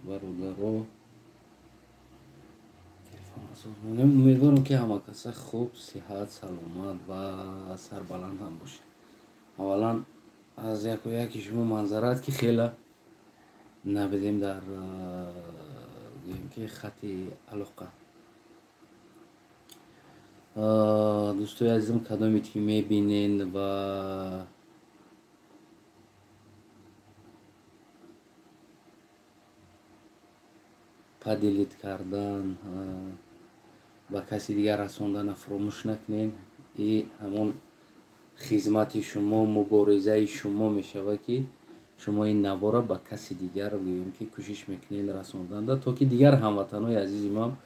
Бародаро, умедворам, ки ҳама каса хуб, сиҳат, саломат ва сарбаланд ҳам бошед. Аввалан, аз яку яки шумо манзарат, ки хела набидем дар, гӯем ки, хати алоқа. Дӯстои азизам, кадоме ки мебинен ва поделить кардан, ба каси дигар расондана фуромӯш накунед. И ҳамон хизмати шумо, муборизаи шумо мешавад, ки шумо ин навора ба каси дигар, гӯем ки, кӯшиш мекунед расонданда, то ки дигар ҳамватанҳои азизи ман,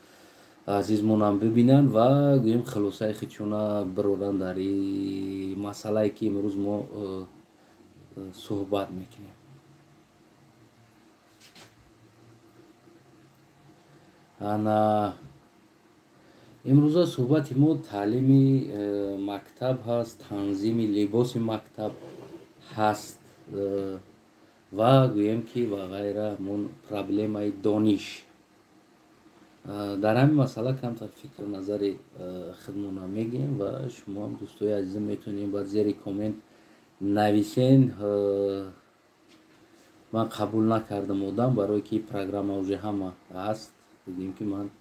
азизмонам бибинанд ва, гӯем, хулосаи худшона бироранд дар ин масъалае, ки имрӯз мо суҳбат мекунем. Ана имрӯза суҳбати мо таълими мактаб ҳаст, танзими либоси мактаб ҳаст ва, гӯем ки, ва ғайра, ҳамон проблемаи дониш. Дар ҳамин масъала камтар фикру назари худмона мегӯем ва шумоам, дӯстои азизам, метавонед ба зери коммент нависен. Ман қабул накардам одам, барое ки программа уже ҳама ҳаст. Бигӯем ки, ман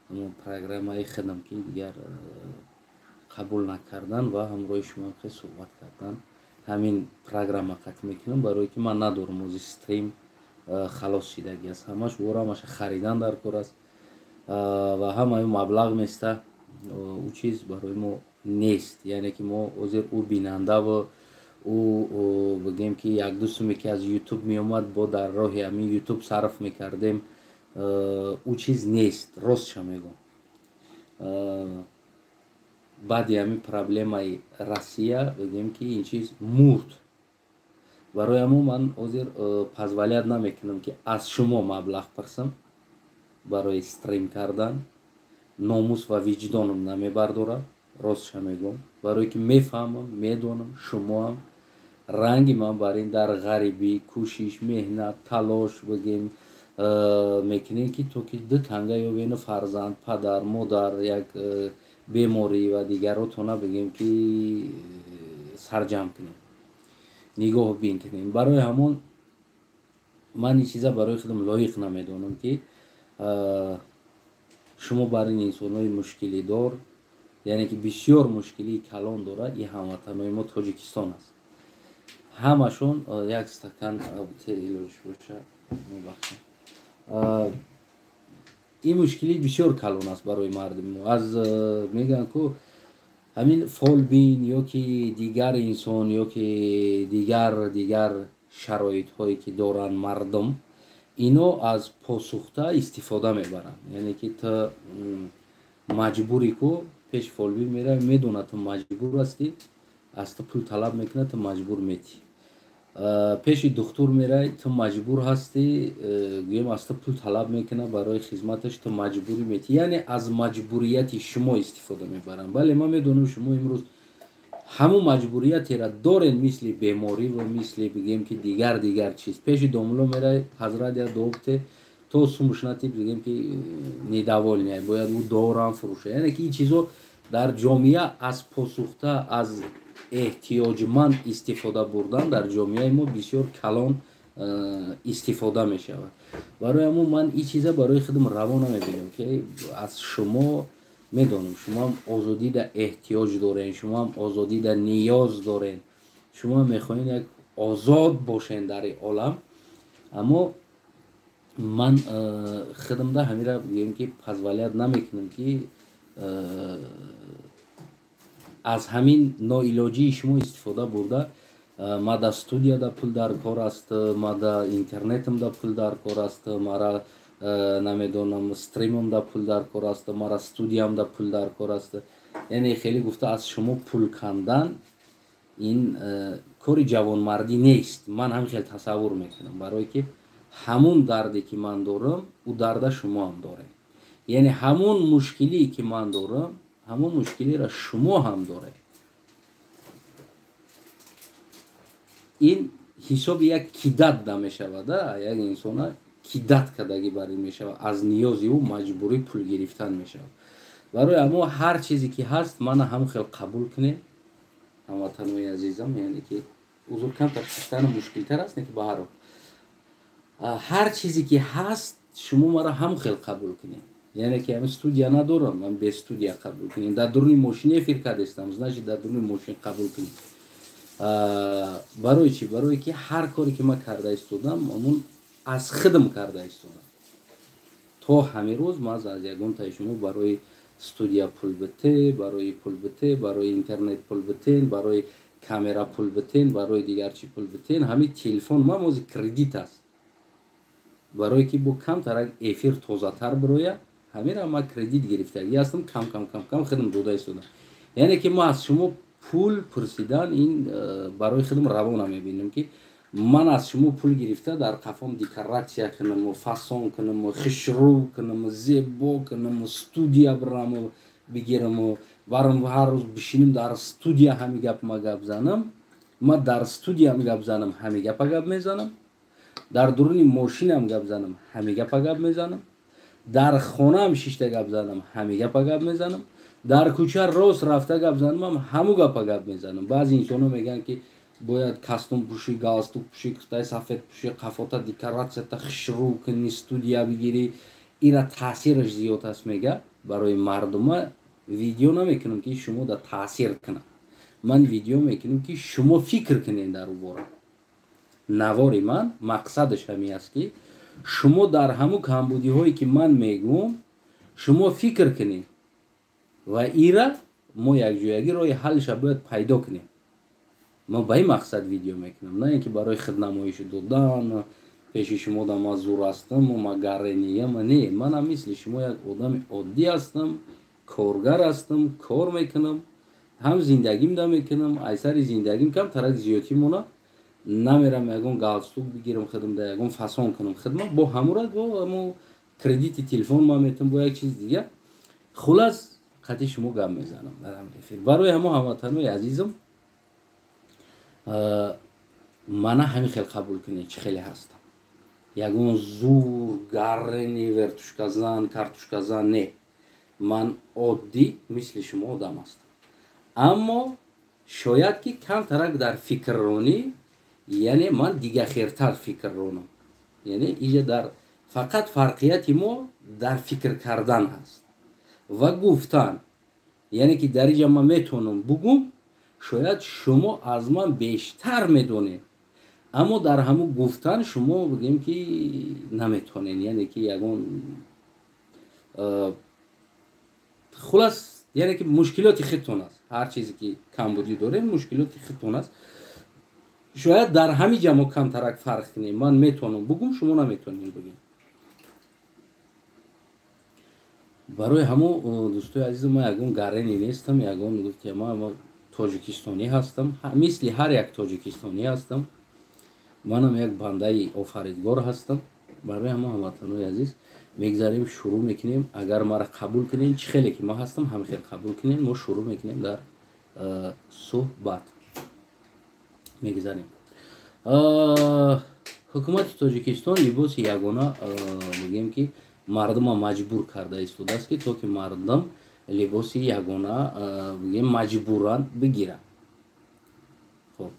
ҳамон программаи худам, ки дигар қабул накардан ва ҳамроҳи шумо хел суҳбат кардан, ҳамин программа қатъ мекунам, барое ки ман надорам. Ози стрим халос шидаги аст, ҳамаш вора, ҳамаша харидан дар кор аст ва ҳамаи маблағ места. Ӯ чиз барои мо нест, яъне ки мо ҳозир ӯ бинандаву ӯ, бигӯем ки, якду суме ки аз Ютуб меомад, бо дар роҳи ҳамин Ютуб сарф мекардем, ӯ чиз нест. Ростша мегӯм, баъди ҳамин проблемаи Россия, бигӯем ки, ин чиз мурд. Барои ҳамон ман ҳозир позволять намекунам, ки аз шумо маблағ пурсам барои стрим кардан. Номус ва виҷдонам намебардорад, ростша мегӯм, барое ки мефаҳмам, медонам, шумоам ранги ман бар ин дар ғарибӣ кӯшиш, меҳнат, талош, бигем, мекунем, ки то ки ду танга ёбену фарзанд, падар, модар, як беморӣ ва дигаротона, бигем ки, сарҷамъ кунем, нигоҳ бин кунем. Барои ҳамон ман ин чиза барои худам лоиқ намедонам, ки шумо бар ин инсонҳои мушкилидор, яъне ки бисёр мушкилии калон дорад, ин ҳамватанои мо Тоҷикистон аст, ҳамашон. Як стакан илоҷ боша, мебахшед. Ин мушкилӣ бисёр калон аст барои мардуми мо. Аз мегӯянд ку, ҳамин фолбин ё ки дигар инсон, ё ки дигар шароитҳое ки доранд мардум, ино аз посухта истифода мебаранд. Яъне ки ту маҷбури ку, пеш фолбин мерави, медонад, ту маҷбур ҳастӣ, аз ту пул талаб мекунад, ту маҷбур метӣ. Пеши духтур меравӣ, ту маҷбур ҳастӣ, гӯем, аз ту пул талаб мекунад барои хизматаш, ту маҷбурӣ метӣ. Яъне аз маҷбурияти шумо истифода мебаранд. Бале, ман медонам, шумо имрӯз ҳамун маҷбуриятеро дорен, мисли беморӣ ва мисли, бигем ки, дигар чиз. Пеши домуло меравӣ, ҳазрат, я дуо бите, то сумуш натӣ, бигем ки, недовольный, бояд ӯ дуорам фурӯша. Яъне ки ин чизо дар ҷомеа аз посухта, аз эҳтиёҷманд истифода бурдан дар ҷомеаи мо бисёр калон истифода мешавад. Барои ҳамон ман ин чиза барои худам раво намебинам, ки аз шумо, медонам, шумоам озодида эҳтиёҷ дорен, шумоам озодида ниёз дорен, шумо мехоҳед як озод бошен дар ин олам. Аммо ман худамда ҳамира, бигӯем ки, позволять намекунам, ки аз ҳамин ноилоҷии шумо истифода бурда. Ма да студияда пул дар кор аст, ма да интернетамда пул дар кор аст, мара, намедонам, стримамда пул дар кор аст, мара студиямда пул дар кор аст. Яъне хеле гуфта аз шумо пул кандан, ин кори ҷавонмардӣ нест. Ман ҳамин хел тасаввур мекунам, барое ки ҳамун дарде ки ман дорам, ӯ дарда шумоам доред. Яъне ҳамун мушкилие ки ман дорам, ҳамон мушкилиро шумо ҳам доред. Ин ҳисоби як кидать да мешавада, як инсона кидат кардагӣ бар ин мешавад, аз ниёзи ӯ маҷбурӣ пул гирифтан мешавад. Барои ҳамо ҳар чизе ки ҳаст, мана ҳамон хел қабул кунед, ҳамватанои азизам. Яъне ки узур, камтар шиштан мушкилтар аст, не ки ба ҳар ҳол ҳар чизе ки ҳаст, шумо маро ҳамон хел қабул кунед. Яъне ки ҳамин студия надорам, ман бе студия қабул кунед. Дар дуруни мошин эфир кардестам, значит, дар дуруни мошин қабул кунед. Барои чӣ? Барое ки ҳар коре ки ман карда истодам, ҳамун аз хидм карда истодам. То ҳамин рӯз ман аз ягонтаи шумо барои студия пул бите, барои пул бите, барои интернет пул битен, барои камера пул битен, барои дигар чӣ пул битен. Ҳамин телефон ман мози кредит аст, барое ки бо камтарак эфир тозатар бироя. Ҳамира ман кредит гирифтагӣ ҳастам, кам кам кам кам хидм дода истодам. Яъне ки ман аз шумо пул пурсидан ин барои хидм раво намебинам, ки ман аз шумо пул гирифта, дар қафом декоратсия кунаму, фасон кунаму, хушрӯ кунаму, зебо кунаму, студия бираму бигираму, барам ҳар рӯз бишинем дар студия, ҳами гап ма гап занам. Ма дар студиям гап занам, ҳами гапа гап мезанам, дар дуруни мошинам гап занам, ҳами гапа гап мезанам, дар хонаам шишта гап занам, ҳами гапа гап мезанам, дар кӯча рост рафта гап занамам, ҳаму гапа гап мезанам. Баъзе инсонҳо мегӯянд, ки бояд костюм пӯшӣ, галстук пӯшӣ, куртаи сафед пӯшӣ, қафота декоратсията хушрӯ кунӣ, студия бигирӣ, ира таъсираш зиёд аст, мега барои мардума. Видео намекунам, ки шумо да таъсир кунам, ман видео мекунам, ки шумо фикр кунед дар бора. Навори ман мақсадаш ҳамин аст, ки шумо дар ҳамун камбудиҳое, ки ман мегӯм, шумо фикр кунед ва ира мо якҷоягӣ роҳи ҳаллша бояд пайдо кунем. Ман ба ин мақсад видео мекунам, на ин ки барои худнамоиш додан пеши шумо да ман зур ҳастам, ма гарениям. Не, манам мисли шумо як одами оддӣ ҳастам, коргар ҳастам, кор мекунам, ҳам зиндагим да мекунам. Айсари зиндагим кам тарак зиёдтӣ мона, намерам ягон галстук бигирам худам да, ягон фасон кунам хидма, бо ҳамура, бо ҳамо кредити телефон ма метам, бо як чиз дига. Хулас, қати шумо гап мезанам дар ҳамин эфир. Барои ҳамо, ҳамватанои азизам, мана ҳамин хел қабул кунед, чӣ хеле ҳастам. Ягон зур гаррени вертушказан, картушказан не, ман оддӣ мисли шумо одам ҳастам, аммо шояд ки камтарак дар фикрронӣ, яъне ман дигахертар фикр ронам. Яъне иҷа дар фақат фарқияти мо дар фикр кардан ҳаст ва гуфтан. Яъне ки дар иҷа ман метавонам бугум, шояд шумо аз ман бештар медонед, аммо дар ҳамун гуфтан шумо бигем ки наметавонед. Яъне ки ягон хулас, яъне ки мушкилоти худтон аст. Ҳар чизе ки камбудӣ дорем, мушкилоти худтон аст. Шояд дар ҳамин ҷа мо камтарак фарқ кунем: ман метавонам бугум, шумо наметавонед бигем. Барои ҳамо, дӯстои азизам, ман ягон гарени нестам, ягон гуфтия, ман тоҷикистонӣ ҳастам, мисли ҳар як тоҷикистонӣ ҳастам, манам як бандаи офаридгор ҳастам. Барои ҳамо, ҳамватанои азиз, мегзарем, шурӯъ мекунем. Агар маро қабул кунем, чӣ хеле ки ман ҳастам, ҳамин хел қабул кунем, мо шурӯъ мекунем дар суҳбат, мегзарем. Ҳукумати Тоҷикистон либоси ягона, мегӯем ки, мардума маҷбур карда истодааст, ки то ки мардум либоси ягона, бигӯем, маҷбуран бигиранд. Хоб,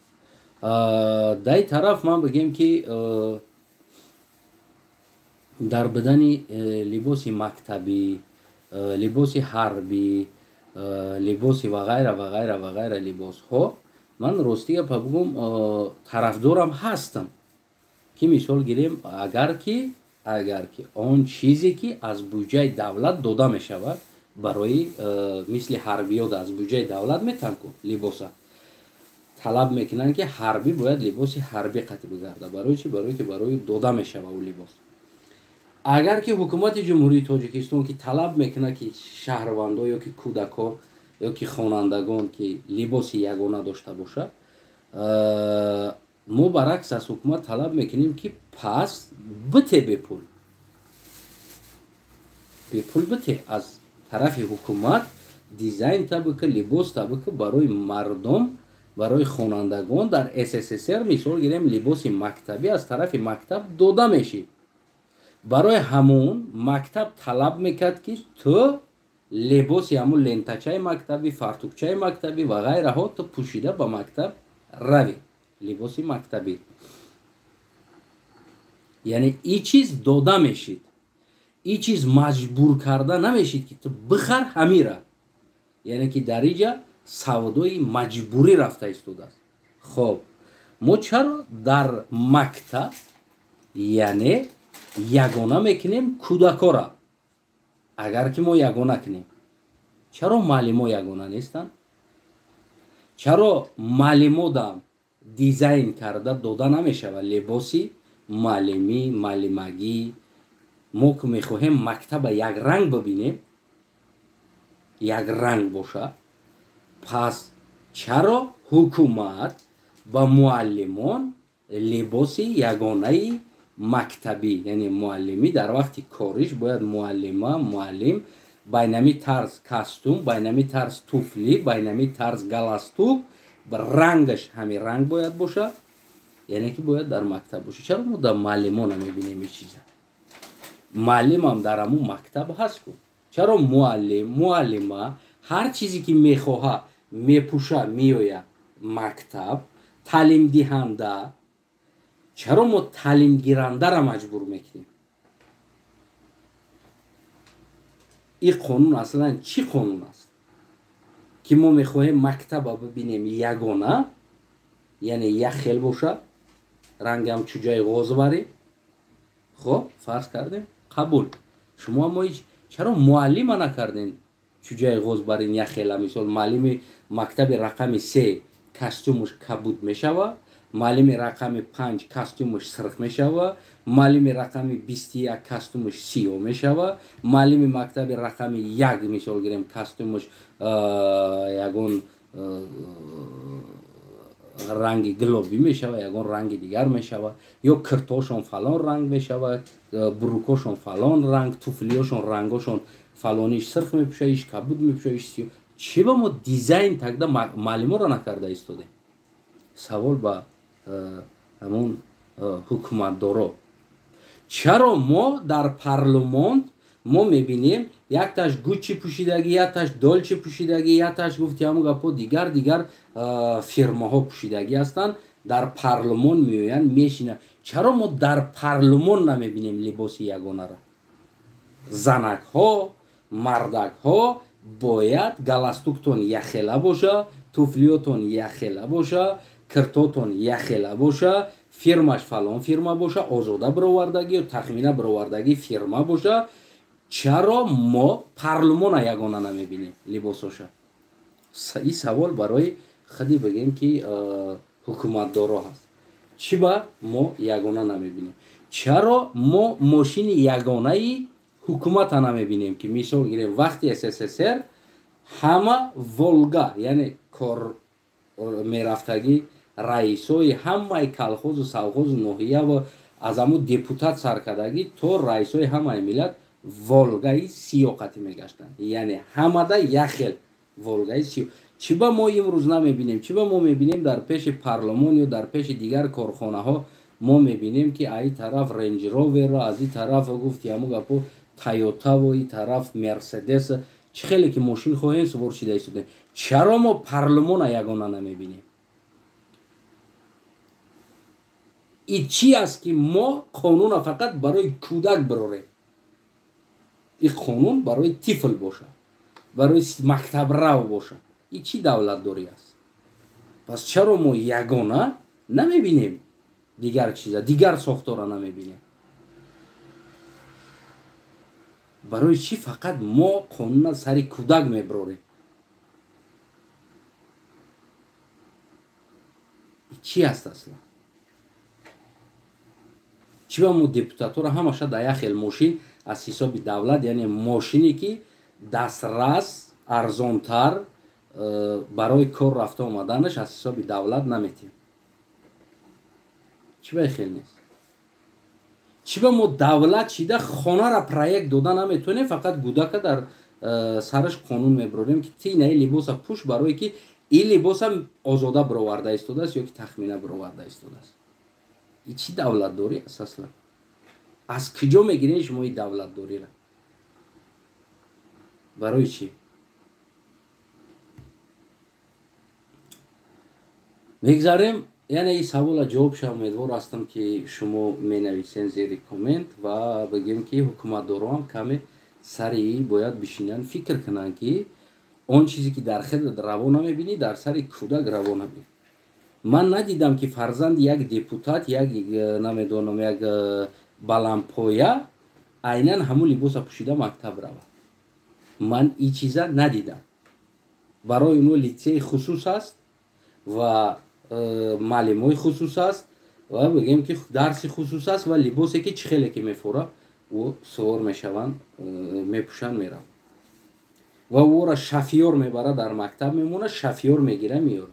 дар ин тараф ман бигӯем, ки дар бидани либоси мактабӣ, либоси ҳарбӣ, либоси ва ғайра ва ғайра ва ғайра либосҳо, ман рости гапа бигӯм, тарафдорам ҳастам, ки мисол гирем, агар ки он чизе ки аз буҷаи давлат дода мешавад, барои мисли ҳарбиёд аз буҷаи давлат метан ку либоса, талаб мекунанд, ки ҳарбӣ бояд либоси ҳарбӣ қатӣ бигарда. Барои чӣ? Барое ки барои дода мешава ӯ либос. Агар ки ҳукумати Ҷумҳурии Тоҷикистон ки талаб мекунад, ки шаҳрвандо ё ки кӯдакҳо ё ки хонандагон ки либоси ягона дошта бошад, мо баръакс аз ҳукумат талаб мекунем, ки пас бите бепул, бепул бите аз тарафи ҳукумат, дизайн табика, либос табика барои мардум, барои хонандагон. Дар СССР, мисол гирем, либоси мактабӣ аз тарафи мактаб дода мешид. Барои ҳамун мактаб талаб мекард, ки ту либоси ҳамун лентачаи мактабӣ, фартукчаи мактабӣ ва ғайраҳо ту пӯшида ба мактаб равӣ, либоси мактабӣ. Яъне ин чиз дода мешид, ин чиз маҷбур карда намешид, ки ту бихар ҳамира. Яъне ки дар иҷа савдои маҷбурӣ рафта истодааст. Хоб, мо чаро дар мактаб яъне ягона мекунем кӯдакора? Агар ки мо ягона кунем, чаро муаллимо ягона нестанд? Чаро муаллимодам дизайн карда дода намешавад либоси муаллимӣ, муаллимагӣ? Мо ки мехоҳем мактаба якранг бибинем, якранг бошад, пас чаро ҳукумат ба муаллимон либоси ягонаи мактабӣ, яъне муаллимӣ дар вақти кориш бояд муаллима, муаллим байнами тарз костюм, байнами тарз туфли, байнами тарз галстук, рангаш ҳамин ранг бояд бошад, яъне ки бояд дар мактаб бошад. Чаро мо дар муаллимо намебинем ин чиза? Муаллимам дар ҳамун мактаб ҳаст ку. Чаро муаллим, муаллима ҳар чизе ки мехоҳа мепӯша, меояд мактаб, таълимдиҳанда, чаро мо таълимгирандара маҷбур мекунем? Ин қонун аслан чӣ қонун аст, ки мо мехоҳем мактаба бибинем ягона, яъне як хел бошад, рангам чуҷаи ғозварӣ. Хоб, фарз кардем, қабул. Шумо мо ҳеҷ чаро муаллима накардем чуҷаи ғозварин як хела? Мисол, муаллими мактаби рақами 3 костюмуш кабуд мешавад, муаллими рақами 5 костюмуш сирх мешавад, муаллими рақами 21 костюмуш сиёҳ мешавад, муаллими мактаби рақами 1 мисол гирем костюмуш ягон ранги гулобӣ мешавад, ягон ранги дигар мешавад, ё киртошон фалон ранг мешавад, брукошон фалон ранг, туфлиёшон рангошон фалониш сирх мепӯшад, иш кабуд мепӯшад, иш сиёҳ. Чӣ ба мо дизайн тагда муаллиморо накарда истодем? Савол ба ҳамон ҳукуматдоро. Чаро мо дар парлумон мо мебинем якташ Гуччи пӯшидагӣ, якташ Долче пӯшидагӣ, якташ гуфти ҳамон гапо дигар дигар фирмаҳо пӯшидагӣ ҳастанд, дар парлумон меоянд, мешинанд. Чаро мо дар парлумон намебинем либоси ягонаро? Занакҳо, мардакҳо бояд галастуктон яхела боша, туфлиётон яхела боша, киртотон яхела боша, фирмаш фалон фирма боша, озода бировардагӣ ё тахмина бировардагӣ фирма боша. Чаро мо парлумона ягона намебинем либосоша? Ин савол барои худи бигем ки ҳукуматдоро ҳаст. Чӣ ба мо ягона намебинем? Чаро мо мошини ягонаи ҳукумата намебинем, ки мисол гирем вақти СССР ҳама Волга, яъне кор мерафтагӣ раисои ҳамаи колхозу совхозу ноҳия ва аз ҳамун депутат саркардагӣ то раисои ҳамаи миллат Волгаи сиёҳ қатӣ мегаштанд. Яъне ҳамада як хел Волгаи сиёҳ. Чӣ ба мо имрӯз намебинем? Чӣ ба мо мебинем дар пеши парлумон ё дар пеши дигар корхонаҳо мо мебинем, ки аз ин тараф Рейндж Роверро, аз ин тараф гуфти ҳамун гапо Тойотаву ин тараф Мерседес, чӣ хеле ки мошин хоҳем сувор шида истодем. Чаро мо парлумона ягона намебинем? И чӣ аст, ки мо қонуна фақат барои кӯдак бирорем? Ин қонун барои тифл бошад, барои мактабрав бошад. Ин чӣ давлатдорӣ аст? Пас чаро мо ягона намебинем дигар чиза, дигар сохтора намебинем? Барои чӣ фақат мо қонуна сари кӯдак мебирорем? Чӣ аст аслан? Чӣ ба мо депутатора ҳамаша дар як хел мошин аз ҳисоби давлат, яъне мошине ки дастрас, арзонтар барои кор рафта омаданаш аз ҳисоби давлат наметиҳем? Чӣ ба хел нест? Чӣ ба мо давлат шида хонара проект дода наметавонем, фақат гудака дар сараш қонун мебирорем, ки ти инаи либоса пӯш, барое ки ин либоса озода бироварда истодааст ё ки тахмина бироварда истодааст? Ин чӣ давлатдорӣ аст аслан? Аз куҷо мегиред шумо ин давлатдориро? Барои чӣ? Мегзарем, яъне ин савола ҷавобша умедвор ҳастам, ки шумо менависен зери коммент ва бигем, ки ҳукуматдороам каме сари бояд бишинанд, фикр кунанд, ки он чизе ки дар худат раво намебинӣ, дар сари кӯдак раво набинӣ. Ман надидам, ки фарзанди як депутат, як намедонам, як баландпоя айнан ҳамун либоса пӯшида мактаб равад. Ман ин чиза надидам. Барои оно литсеи хусус аст ва маълимҳои хусус аст ва бигем, ки дарси хусус аст ва либосе, ки чӣ хеле ки мефора, ӯ сувор мешаванд, мепӯшанд, мераванд ва ӯро шофёр мебарад, дар мактаб мемонад, шофёр мегира, меёрад.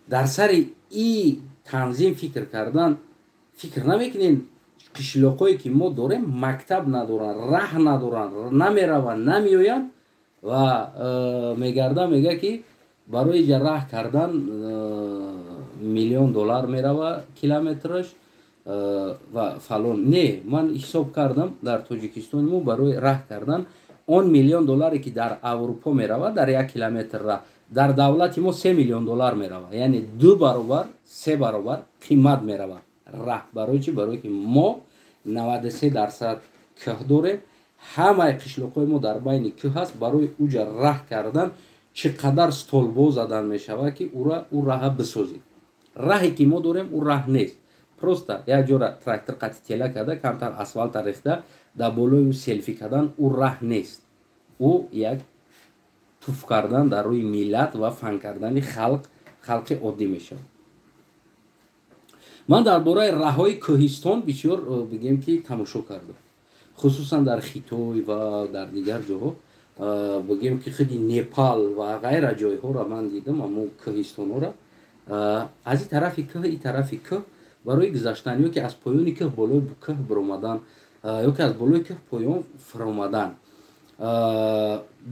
Дар сари и танзим фикр кардан фикр намекунем. Қишлоқҳое ки мо дорем, мактаб надоранд, раҳ надоранд, намераванд, намеоянд ва мегарда мега, ки барои ҷа раҳ кардан 1 миллион доллар мерава километраш ва фалон. Не, ман ҳисоб кардам, дар Тоҷикистони мо барои раҳ кардан он миллион долларе, ки дар Аврупо меравад дар 1 километр раҳ, дар давлати мо 3 миллион доллар меравад, яъне ду баробар, се баробар қимат меравад раҳ. Барои чӣ? Барое ки мо 93% кӯҳ дорем, ҳамаи қишлоқҳои мо дар байни кӯҳ аст. Барои уҷа раҳ кардан чӣ қадар столбо задан мешавад, ки ура ӯ раҳа бисозӣ. Раҳе ки мо дорем, ӯ раҳ нест, просто як ҷора трактор қати тела карда, камтар асфалта рехта, дар болои ӯ селфи кардан, ӯ раҳ нест. Ӯ як туф кардан дар рӯи миллат ва фан кардани халқ, халқи оддӣ мешавад. Ман дар бораи раҳҳои кӯҳистон бисёр бигем, ки тамошо кардам, хусусан дар Хитой ва дар дигар ҷоҳо, бигем, ки худи Непал ва ғайра ҷойҳоро ман дидам. Амо кӯҳистонҳоро аз ин тарафи кӯҳ ин тарафи кӯҳ барои гузаштан, ё ки аз поёни кӯҳ болои кӯҳ биромадан, ё ки аз болои кӯҳ поён фуромадан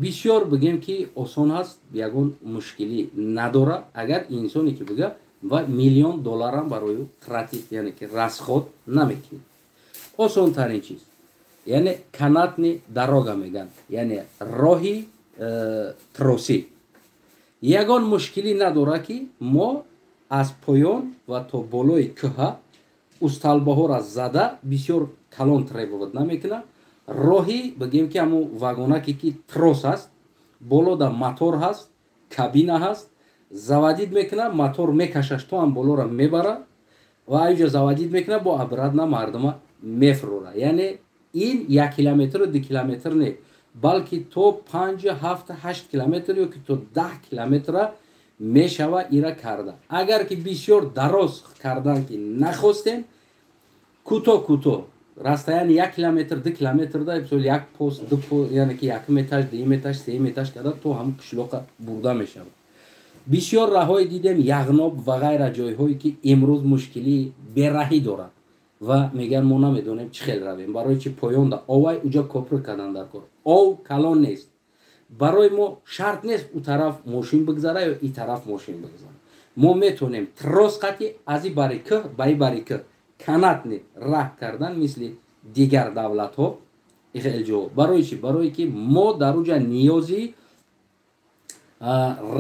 бисёр, бигем, ки осон аст, ягон мушкилӣ надорад. Агар инсоне ки бига ва миллион долларам барои ӯ тратить, яъне ки расход намекунӣ. Осонтарин чиз, яъне канатный дорога мегӯянд, яъне роҳи тросӣ, ягон мушкилӣ надорад, ки мо аз поён ва то болои кӯҳа столбаҳоро зада, бисёр калон требовать намекунад. Роҳи, бигем, ки ҳамун вагонаке, ки трос аст, болода мотор ҳаст, кабина ҳаст, заводить мекунад, мотор мекашаш, то ҳам болоро мебарад ва аҷо заводить мекунад, бо обратно мардума мефурора. Яъне ин 1 километру 2 километр не, балки то 5, 7, 8 километр ё ки то 10 километра мешава ира карда. Агар ки бисёр дароз кардан ки нахостем, кӯтоҳ кӯтоҳ расстояние 1 километр, 2 километр да, мисол, як пост, ду пост, яъне ки якум этаж, дуюм этаж, сеюм этаж карда, то ҳамун қишлоқа бурда мешавад. Бисёр раҳҳое дидем, Яғноб ва ғайра ҷойҳое, ки имрӯз мушкилии бераҳӣ дорад ва мегӯянд, мо намедонем чӣ хел равем. Барои чи? Поёнда овай, уҷа коприк кардан дар кор, ов калон нест. Барои мо шарт нест ӯ тараф мошин бигзара ё и тараф мошин бигзара. Мо метавонем трос қати аз и бари кӯҳ ба и бари кӯҳ канатный раҳ кардан, мисли дигар давлатҳо хел ҷо. Барои чӣ? Барое ки мо дар уҷа ниёзи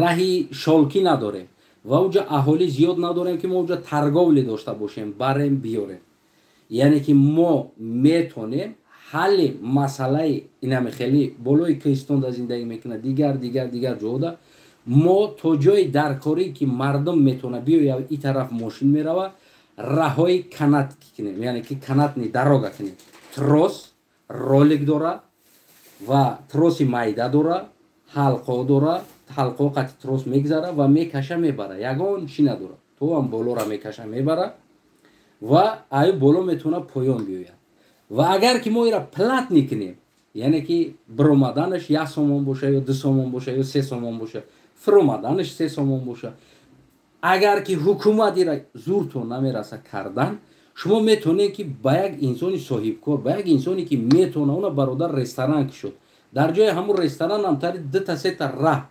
раҳи шолкӣ надорем ва уҷа аҳолӣ зиёд надорем, ки мо уҷа торговля дошта бошем, барем, биёрем. Яъне ки мо метонем ҳалли масъалаи инами хеле болои кӯҳистонда зиндагӣ мекунад, дигар, дигар, дигар ҷода мо то ҷои даркорӣ, ки мардум метавона биёяд, и тараф мошин мерава, раҳҳои канат кунем, яъне ки канатный дорога кунем. Трос ролик дора ва троси майда дора, ҳалқо дора, ҳалқо қати трос мегзара ва мекаша, мебара, ягон чӣ надора, то ҳам болора мекаша, мебара ва ай боло метавона поён биёяд. Ва агар ки мо ира платный кунем, яъне ки биромаданаш 1 сомон боша ё 2 сомон боша ё 3 сомон боша, фуромаданаш 3 сомон боша, агар ки ҳукумат ира зуртон намераса кардан, шумо метавонед, ки ба як инсони соҳибкор, ба як инсоне, ки метавона, уна бародар ресторан ки шуд, дар ҷои ҳамун ресторан ҳам тари дута сета раҳ,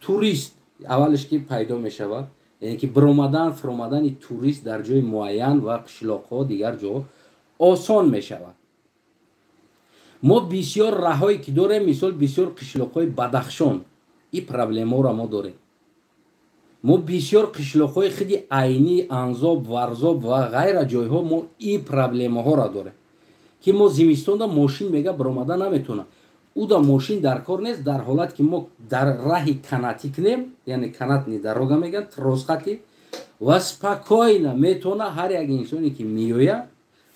турист аввалеш ки пайдо мешавад, яъне ки биромадан, фуромадани турист дар ҷои муайян ва қишлоқҳо, дигар ҷо Осон мешавад. Мо бисёр раҳое ки дорем, мисол бисёр қишлоқҳои Бадахшон ин проблемаро мо дорем. Мо бисёр қишлоқҳои худи Айнӣ, Анзоб, Варзоб ва ғайра ҷойҳо мо ин проблемаҳоро дорем, ки мо зимистонда мошин мега баромада наметавонад. Уда мошин дар кор нест, дар ҳолат ки мо дар раҳи канатӣ кунем, яъне канатный дорога мегӯянд, тросқати, ва спокойно метавона ҳар як инсоне ки меояд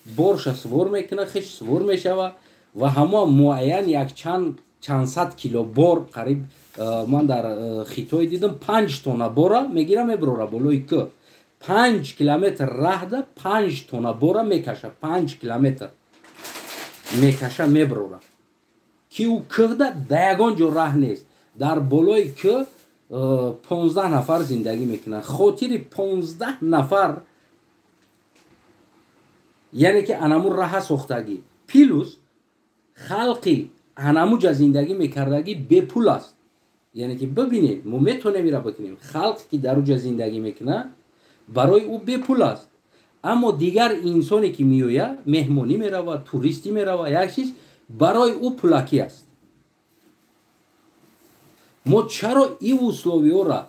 борша свор мекунад, хеш свор мешавад ва ҳамо муайян як чанд сад кило бор, қариб ман дар Хитой дидам, 5 тонна бора мегира, мебарора болои кӯҳ. 5 километр раҳда 5 тонна бора мекаша, 5 километр мекаша, мебарора, ки ӯ кӯҳда да ягон ҷо раҳ нест. Дар болои кӯҳ 15 нафар зиндагӣ мекунанд. Хотири 15 нафар, яъне ки анаму раҳа сохтагӣ, плюс халқи анамуҷа зиндагӣ мекардагӣ бепул аст. Яъне ки бибинед, мо метавонем ира бикунем. Халқ ки дар уҷа зиндагӣ мекунад, барои ӯ бепул аст. Аммо дигар инсоне ки меояд, меҳмонӣ меравад, туристӣ меравад, як чиз барои ӯ пулакӣ аст. Мо чаро ин условиёра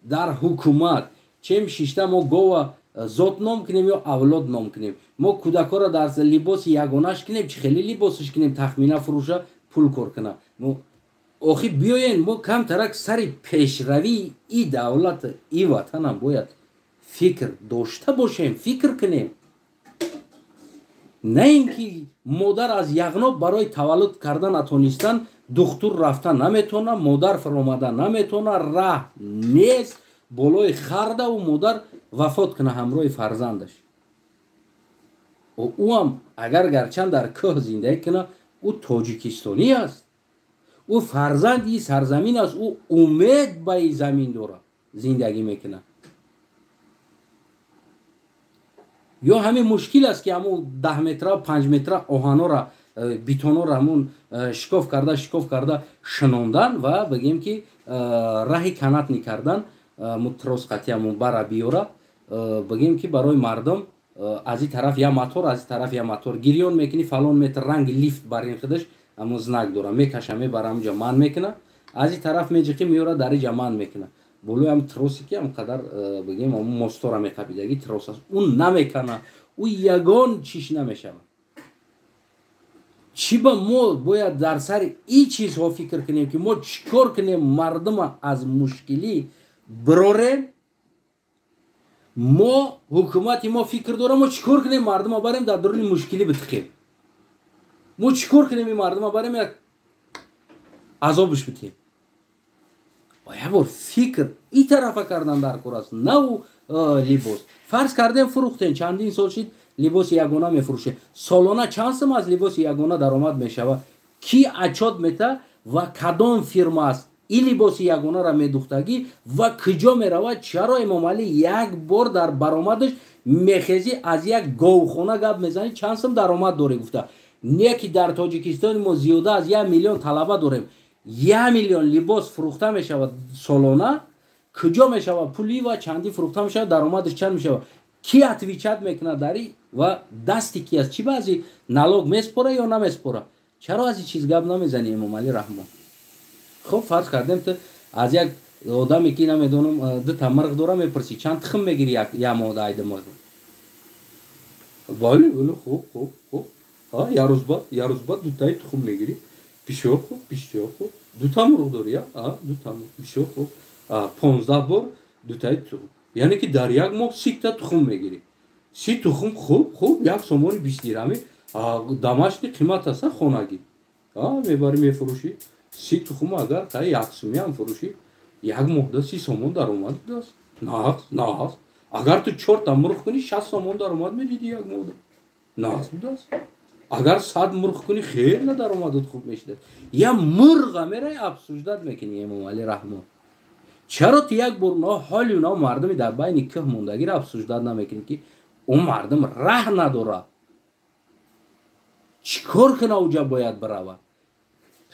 дар ҳукумат чем шишта мо гова зот ном кунем ё авлод ном кунем, мо кӯдакҳоро дар либоси ягонаш кунем, чӣ хеле либосаш кунем, тахмина фурӯша пул кор кунад. Охи биёен мо камтарак сари пешравии и давлат, и ватанам бояд фикр дошта бошем, фикр кунем. На ин ки модар аз яғноб барои таваллуд карда натонистан духтур рафта наметавона, модар фаромада наметавона, раҳ нест, болои хардаву модар вафот куна ҳамроҳи фарзандаш. Ӯам агар гарчанд дар кӯҳ зиндагӣ куна, ӯ тоҷикистонӣ аст, ӯ фарзанди сарзамин аст, ӯ умед ба и замин дорад, зиндагӣ мекунад. Ё ҳамин мушкил аст, ки ҳамун 10 метра, 5 метра оҳанора, бетонора ҳамун шикоф карда, шикоф карда шинондан ва бигем ки раҳи канатни кардан, трос қатъи ҳамун бара биёра, бигем ки барои мардум аз ин тараф я мотор, аз ин тараф я мотор гирён мекунӣ, фалон метр ранги лифт бар ин худаш ҳамун знак дора, мекаша, мебара ҳамунҷа ман мекуна, аз ин тараф меҷиқӣ, меёра дар инҷа ман мекуна. Болои ҳам тросе ки ҳам қадар бигем ҳамун мостора меқапидаги трос аст, ӯ намекана, ӯ ягон чиш намешавад. Чӣ ба мо бояд дар сари ин чизҳо фикр кунем, ки мо чӣ кор кунем мардума аз мушкилӣ бирорем? Мо ҳукумати мо фикр дорем, мо чӣ кор кунем мардума барем дар дуруни мушкилӣ битиқем? Мо чӣ кор кунем ин мардума барем як азобш битем? Як бор фикр и тарафа кардан дар кор аст, на ӯ либос. Фарз кардем фурӯхтем, чандин сол шид либоси ягона мефурӯшем. Солона чанд сум аз либоси ягона даромад мешавад? Ки отчёт мета ва кадом фирма аст ин либоси ягонаро медухтагӣ ва куҷо меравад? Чаро Эмомалӣ як бор дар баромадаш мехезӣ аз як говхона гап мезанӣ, чанд сум даромад дорӣ гуфта? Не ки дар Тоҷикистони мо зиёда аз 1 миллион талаба дорем, 1 миллион либос фурӯхта мешавад солона, куҷо мешавад пули ва чандӣ фурӯхта мешавад, даромадаш чанд мешавад? Ки отвечать мекунад дар ин ва дасти ки аст? Чӣ баъзи налог меспора ё намеспора? Чаро аз ин чиз гап намезанӣ, Эмомалӣ Раҳмон? Хуб, фарз кардем ту аз як одаме ки намедонам дута мирғ дора мепурсӣ, чанд тухм мегирӣ як моҳда айда мирғ? Бале, бале, хуб, хуб, хуб. Як рӯз баъд дутаи тухм мегирӣ. Бисёр хуб, бисёр хуб. Дута мурғ дорӣ, дута мурғ, бисёр хуб. 15 бор дутаи тухм. Яъне ки дар як моҳ 30 та тухм мегирӣ. 30 тухм, хуб, хуб, як сомони 20 дирами. Дамашни қимат аст, хонагӣ. Мебарӣ мефурӯшӣ. 30 тухм агар та як сумӣ ҳам фурӯшӣ, як моҳда 30 сомон даромад будааст. Нағз, нағз. Агар ту 4 та мурғ кунӣ, 60 сомон даромад медидӣ як моҳда. Нағз будааст. Агар 100 мурғ кунӣ, хеле даромадат хуб мешудад. Я мурға мерай обсуждать мекунӣ, Эмомалӣ Раҳмон. Чаро ту як бор но ҳоли уна мардуми дар байни кӯҳ мондагиро обсуждать намекунӣ, ки ӯ мардум раҳ надорад? Чӣ кор куна уҷа бояд биравад?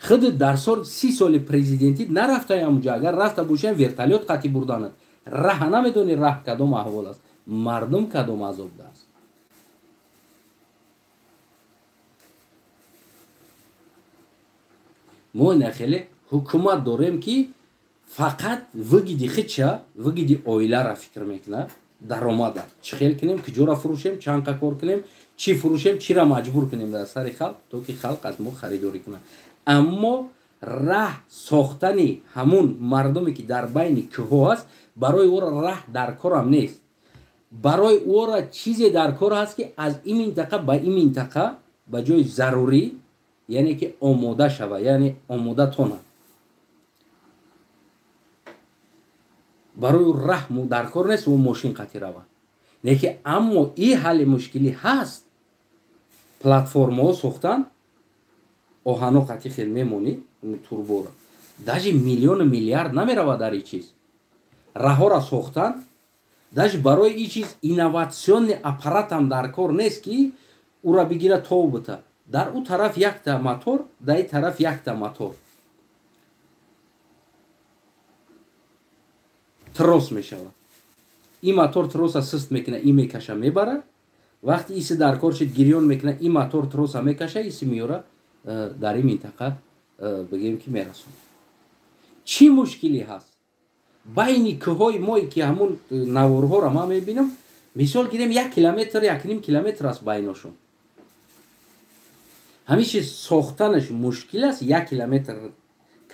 Худ дар сол 30 соли президентӣ нарафтаям уҷа, агар рафта бошам вертолёт қатӣ бурданат. Раҳ намедонӣ, раҳ кадом аҳвол аст, мардум кадом азобда аст. Мо ина хеле ҳукумат дорем, ки фақат выгоди хича, выгоди оилара фикр мекунад, даромада чӣ хел кунем, куҷора фурӯшем, чанд кор кунем, чӣ фурӯшем, чиро маҷбур кунем дар сари халқ, то ки халқ аз мо харидорӣ кунад. Аммо раҳ сохтани ҳамун мардуме, ки дар байни кӯҳҳо аст, барои ӯро раҳ дар корам нест. Барои ӯро чизе дар кор ҳаст, ки аз ин минтақа ба ин минтақа ба ҷои зарурӣ, яъне ки омода шава, яъне омода тонад. Барои ӯ раҳ дар кор нест, ӯ мошин қатӣ равад. Лекин аммо и ҳалли мушкилӣ ҳаст. Платформаҳо сохтан, оҳано қатӣ хел мемонӣ турбора. Даже миллиону миллиард намеравад дар ин чиз. Раҳҳоро сохтан, даже барои ин чиз инноватсионный аппаратам дар кор нест, ки ӯра бигира тов бита. Дар ӯ тараф якта мотор, дар ин тараф якта мотор. Трос мешавад. Ин мотор троса сист мекунад, ин мекаша мебара. Вақти иси дар кор шид, гирён мекунад, ин мотор троса мекаша, иси меёра дар ин минтақа, бигем ки мерасонад. Чӣ мушкилӣ ҳаст? Байни кӯҳҳои мо, ки ҳамун наворҳоро ман мебинам, мисол гирем 1 километр, 1.5 километр аст байношон. Ҳамин чиз сохтанаш мушкил аст. 1 километр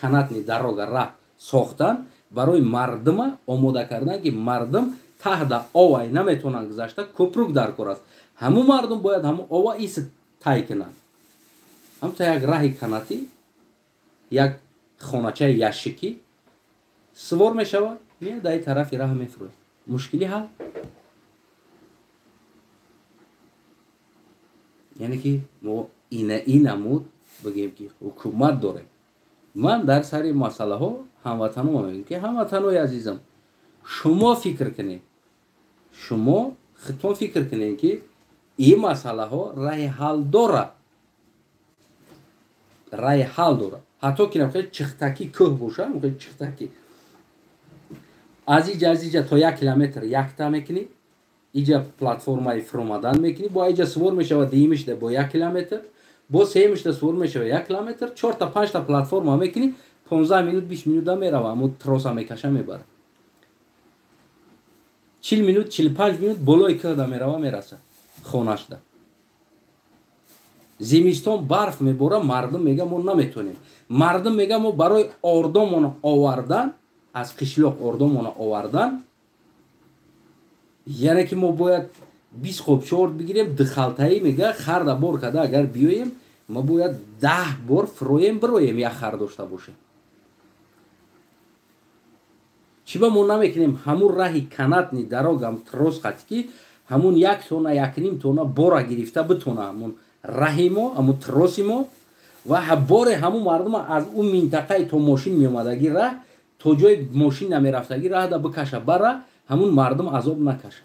канатный дорога раҳ сохтан барои мардума омода кардан, ки мардум таҳда овай наметавонанд гузашта, кӯпрук дар кор аст. Ҳамун мардум бояд ҳамун ова ис тай кунанд. Ҳамта як раҳи канатӣ, як хоначаи яшикӣ сувор мешавад, меяд дар ин тарафи раҳ мефурӯяд. Мушкилӣ ҳал. Яъне ки мо ина намуд бигем ки ҳукумат дорем. Ман дар сари масъалаҳо ҳамватанҳо мегӯям, ки ҳамватанҳои азизам, шумо фикр кунед, шумо худтон фикр кунед, ки ин масъалаҳо раҳи ҳал дорад. Раҳи ҳал дорад. Ҳатто ки хеле чихтакӣ кӯҳ боша, хеле чихтакӣ. Аз иҷа то 1 километр якта мекунӣ, иҷа платформаи фуромадан мекунӣ, бо иҷа сувор мешавад дуюмишда бо 1 километр, бо сеюмишда сувор мешавад 1 километр, 4та 5та платформа мекунӣ, 15 минут 20 минута мерава, аммо троса мекаша мебара. 40 минут 45 минут болои кӯҳда мерава, мераса хонашда. Зимистон барф мебора, мардум мега мо наметонем. Мардум мега мо барои ордомон овардан, аз қишлоқ ордомон овардан, яъне ки мо бояд 20 қопча орд бигирем, 2 халтаи мега харда бор када агар биёем, мо бояд 10 бор фуроем, бироем, як хар дошта бошем. Чӣ ба мо намекунем ҳамун раҳи канатный дорогам трос қатӣ, ки ҳамун 1 тонна 1.5 тонна бора гирифта битона ҳамун раҳи мо, ҳамун троси мо, ва боре ҳамун мардума аз он минтақаи то мошин меомадагӣ раҳ, то ҷои мошин намерафтагӣ раҳда бикаша бара, ҳамун мардум азоб накаша.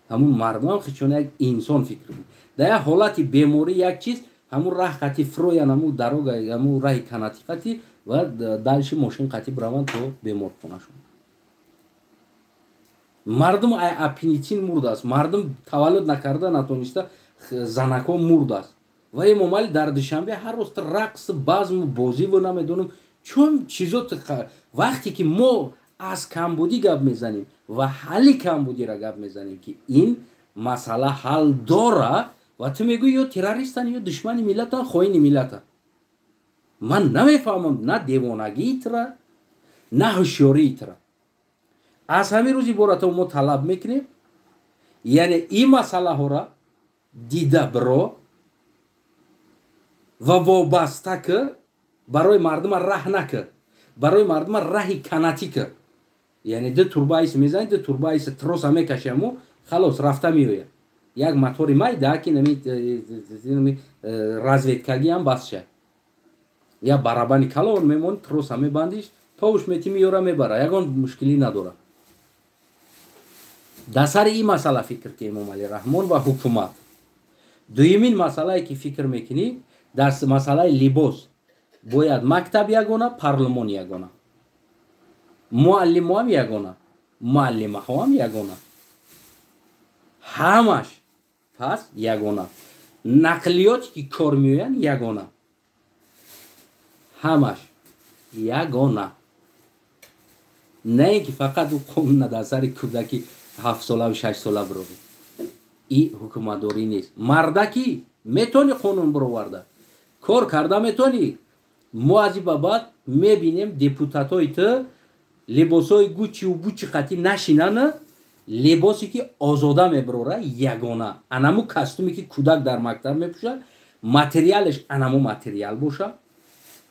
Ҳамун мардумам хичона як инсон фикр кунад. Дар як ҳолати беморӣ як чиз, ҳамун раҳ қатӣ фуроян, ҳамун дорога, ҳамун раҳи канатӣ қатӣ ва дальше мошин қатӣ бираванд то беморхонашон. Мардум аппендицит мурдааст, мардум таваллуд накарда натониста занакҳо мурдааст. Ва Эмомалӣ дар Душанбе ҳар рӯз рақс, базму бозиву намедонам чун чизо. Вақте ки мо аз камбудӣ гап мезанем ва ҳалли камбудиро гап мезанем, ки ин масъала ҳал дора, ва ту мегӯӣ ё террористан, ё душмани миллатан, хоини миллатан. Ман намефаҳмам на девонагии тура, на ҳушёрии тура. Аз ҳамин рӯз иборато мо талаб мекунем, яъне ин масъалаҳоро дида биро ва вобаста кӣ, барои мардума раҳ накӣ, барои мардума раҳи канатӣ кӣ. Яъне 2 турба айс мезанӣ, 2 турба айс троса мекашаму, халос рафта меояд. Як мотори майда ки нами разведкагиам бас шад. Я барабани калон мемон, троса мебандиш, товуш мети меёра мебара, ягон мушкилӣ надора. Дар сари ин масъала фикр ки Эмомалӣ Раҳмон ва ҳукумат. Дуюмин масъалае ки фикр мекунӣ, дар масъалаи либос бояд мактаб ягона, парлумон ягона, муаллимоам ягона, муаллимаҳоам ягона, ҳамаш пас ягона, нақлиёте ки кор меоянд ягона. Ҳамаш ягона. На ин ки фақат ӯ қонуна дар сари кӯдаки 7-солаву 6-сола бирорӣ. И ҳукуматдорӣ нест. Мардакӣ метавонӣ қонун бироварда, кор карда метавонӣ. Мо аз ин ба баъд мебинем депутатҳои ту либосҳои гуччиву буччи қатӣ нашинана, либосе ки озода мебирора ягона. Анаму костюме ки кӯдак дар мактаб мепӯшад, материалаш анаму материал боша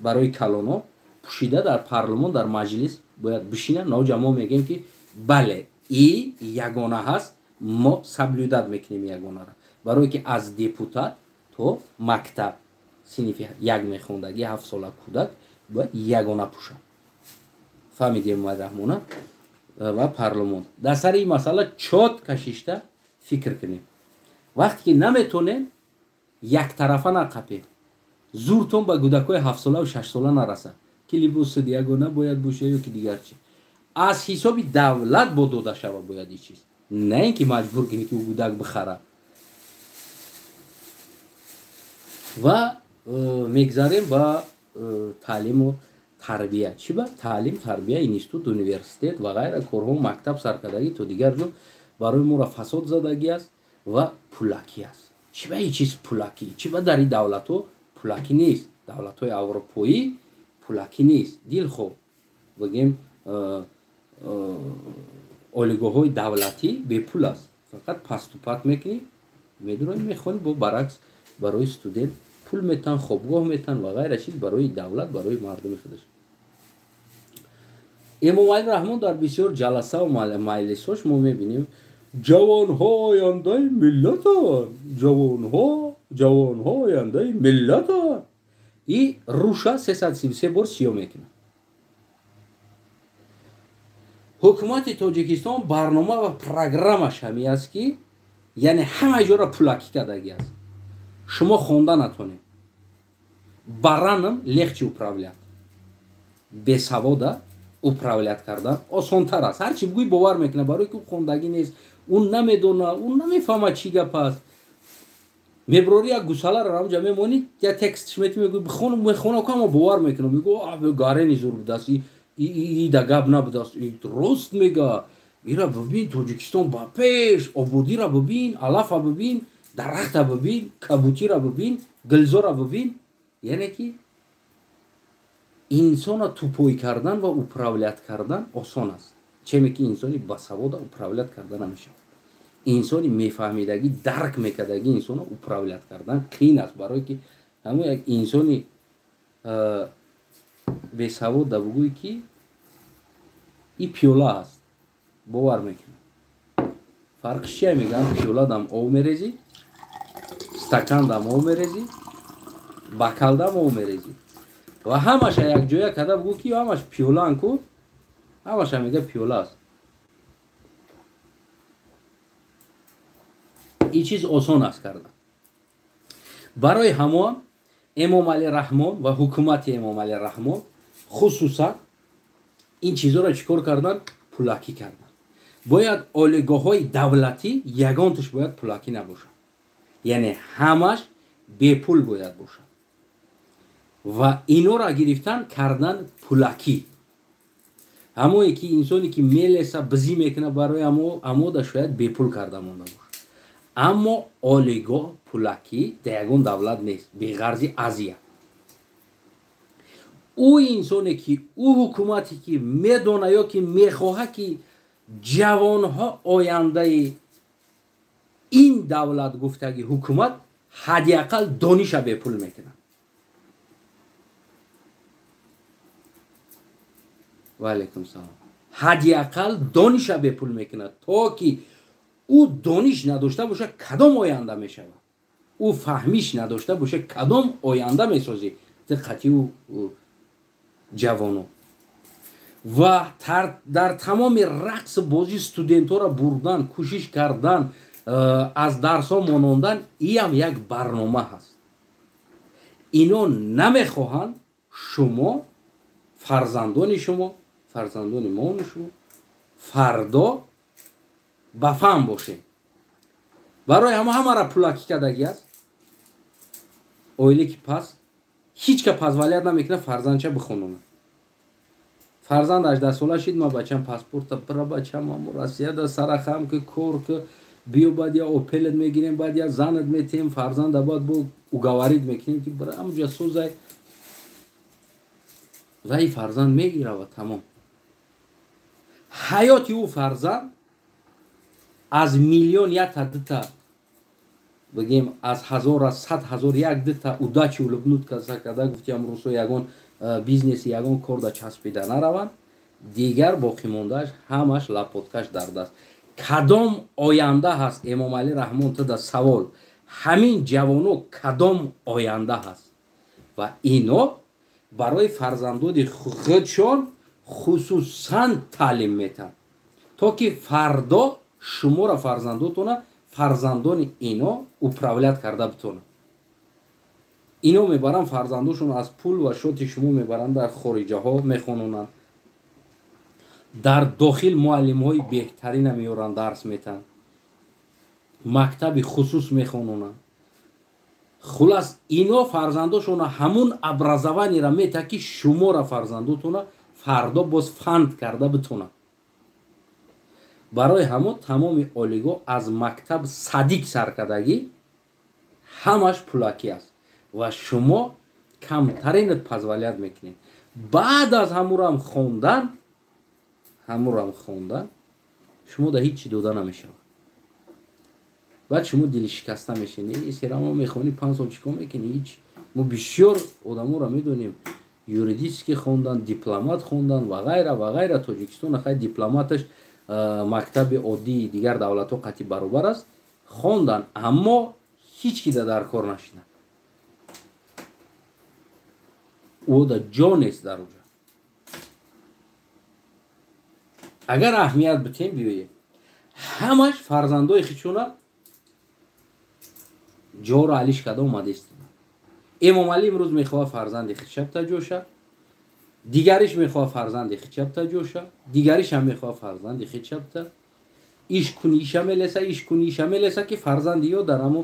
барои калоно пӯшида дар парлумон, дар маҷлис бояд бишина. Ноҷа мо мегӯем ки бале, и ягона ҳаст, мо соблюдать мекунем ягонара. Барое ки аз депутат то мактаб синфи як мехондагӣ 7-сола кӯдак бояд ягона пӯшад. Фаҳмидем Эмомалӣ Раҳмона ва парлумон. Дар сари ин масъала чот кашишта фикр кунем. Вақте ки наметонем, яктарафа нақапем. Зуртон ба кӯдакҳои 7-солаву 6-сола нарасад, ки либоси ягона бояд боша ё ки дигар чи. Аз ҳисоби давлат бо дода шава бояд ин чиз. На ин ки маҷбур кунӣ ки ӯ кӯдак бихарад. Ва мегзарем ба таълиму тарбия. Чӣ ба таълим, тарбия, институт, университет ва ғайра корҳо, мактаб саркардагӣ то дигар ҷо барои моро фасод задагӣ аст ва пулакӣ аст. Чӣ ба ин чиз пулакӣ? Чӣ ба дар ин давлатҳо пулакӣ нест? Давлатҳои аврупоӣ пулакӣ нест. Дилхоҳ бигем, олигоҳҳои давлатӣ бепул аст. Фақат пасту пат мекунӣ, медуроӣ, мехонӣ, бо баръакс барои студент пул метан, хобгоҳ метан ва ғайра чиз барои давлат, барои мардуми худаш. Эмомалӣ Раҳмон дар бисёр ҷаласаву маҷлисҳош мо мебинем ҷавонҳо ояндаи миллатанд, ҷавонҳо ояндаи миллатанд. И руша 333 бор сиё мекунад. Ҳукумати Тоҷикистон барнома ва программаш ҳамин аст ки яъне ҳама ҷоро пулакӣ кардагӣ аст. Шумо хонда натонед. Баранам легче управлять. Бесавода управлять кардан осонтар аст. Ҳар чи бигӯй бовар мекунад, барои ки ӯ хондагӣ нест, ӯ намедона, ӯ намефаҳмад чӣ гап аст. Меброри як гусаларо ҳамҷа мемонӣ, як текстш метӣ, мегӯй бихон, мехонам, ама бовар мекунам. Мегӯ гарени зур будааст, и да гап набудааст, и рост мега. Ира бибин, Тоҷикистон ба пеш, ободира бибин, алафа бибин, дарахта бибин, кабутира бибин, гулзора бибин. Яъне ки инсона тупой кардан ва управлять кардан осон аст. Чеме ки инсони басавода управлять карда намешавад. Инсони мефаҳмидагӣ, дарк мекардагӣ инсона управлять кардан қиин аст, барое ки ҳамон як инсони бесавода бигӯй ки и пиёла аст, бовар мекунад. Фарқш чия? Мегӯянд пиёла дам об мерезӣ, стакан дам об мерезӣ, бакал дам об мерезӣ ва ҳамаша якҷоя карда бигӯ ки ҳамаш пиёлаан ку, ҳамаша мега пиёла аст. Ин чиз осон аст кардан. Барои ҳамон Эмомалӣ Раҳмон ва ҳукумати Эмомалӣ Раҳмон хусусан ин чизҳоро чӣ кор кардан? Пулакӣ кардан. Бояд олигоҳҳои давлатӣ ягонташ бояд пулакӣ набошад. Яъне ҳамаш бепул бояд бошад. Ва инора гирифтан кардан пулакӣ. Ҳамое ки инсоне ки мелеса, бизӣ мекунад барои амода шояд бепул карда монда бошад. Аммо олигоҳ пулакӣ дар ягон давлат нест, беғарзи Азия. Ӯ инсоне ки ӯ ҳукумате ки медона ё ки мехоҳад ки ҷавонҳо ояндаи ин давлат гуфтаги ҳукумат ҳадди ақал дониша бепул мекунад. Ва алайкум салом. Ҳадди ақал дониша бепул мекунад, то ки ӯ дониш надошта бошад, кадом оянда мешавад? Ӯ фаҳмиш надошта бошад, кадом оянда месозӣ? Диққати ӯ ҷавоно. Ва дар тамоми рақс бозӣ студентҳоро бурдан, кӯшиш кардан, аз дарсҳо монондан, иам як барнома ҳаст. Ино намехоҳанд шумо, фарзандони шумо, фарзандони мону шумо фардо ба фаҳм бошем. Барои ҳама ҳамара пулакӣ кардагӣ аст. Оиле ки пас Ҳеҷ ка позволять намекунад фарзандча бихононад. Фарзанд 18 сола шид, ма бачам паспорта бира, бачам, амо Россияда сарахам ки, кор ки, биё, баъд я Опелет мегирем, баъд я занат метиҳем. Фарзанда баъд бо уговорить мекунем, ки бира, амуҷа созай. Ва ин фарзанд мегира ва тамом. Ҳаёти ӯ фарзанд аз миллион якта дута, бигем, аз ҳазор, аз 100 000 як дута удачи улыбнуть каса карда, гуфтиам русо, ягон бизнеси, ягон кор да часпида нараванд, дигар боқимондааш ҳамаш лопаткаш дар даст. Кадом оянда ҳаст, Эмомалӣ Раҳмон, туда савол? Ҳамин ҷавоно кадом оянда ҳаст? Ва ино барои фарзандони худшон хусусан таълим метаҳанд, то ки фардо шуморо, фарзандотона, фарзандони ино управлять карда битонанд. Ино мебаранд фарзандошон, аз пул ва шоти шумо мебаранд, дар хориҷаҳо мехононанд, дар дохил муаллимҳои беҳтарина меоранд, дарс метаҳанд, мактаби хусус мехононанд. Хулас, ино фарзандошона ҳамун образованиеро метаҳад, ки шуморо, фарзандотона фардо боз фанд карда битонад. Барои ҳамон тамоми олигоҳ, аз мактаб, садик саркардагӣ, ҳамаш пулакӣ аст ва шумо камтаринат позволять мекунед. Баъд аз ҳамурам хондан шумо да ҳеҷ чӣ дода намешавад. Баъд шумо дилшикаста мешинед. Серамо мехонӣ, 5 сол чӣ кор мекунӣ? Ҳеҷ. Мо бисёр одаморо медонем, юридически хондан, дипломат хондан ва ғайра ва ғайра. Тоҷикистон хай дипломаташ мактаби оддии дигар давлатҳо қатъи баробар аст. Хондан, аммо ҳеҷ кида дар кор нашиданд. Ӯ да ҷо нест дар уҷа. Агар аҳамият битем, биёем, ҳамаш фарзандои хичона ҷоро алиш карда омадааст. Эмомалӣ имрӯз мехоҳад фарзанди хичабта ҷоша, дигариш мехоҳад фарзанди хичабта ҷоша, дигаришам мехоҳад фарзанди хичабта. Иш куни, иша мелеса, иш куни, иша мелеса, ки фарзанди ё дар ҳамо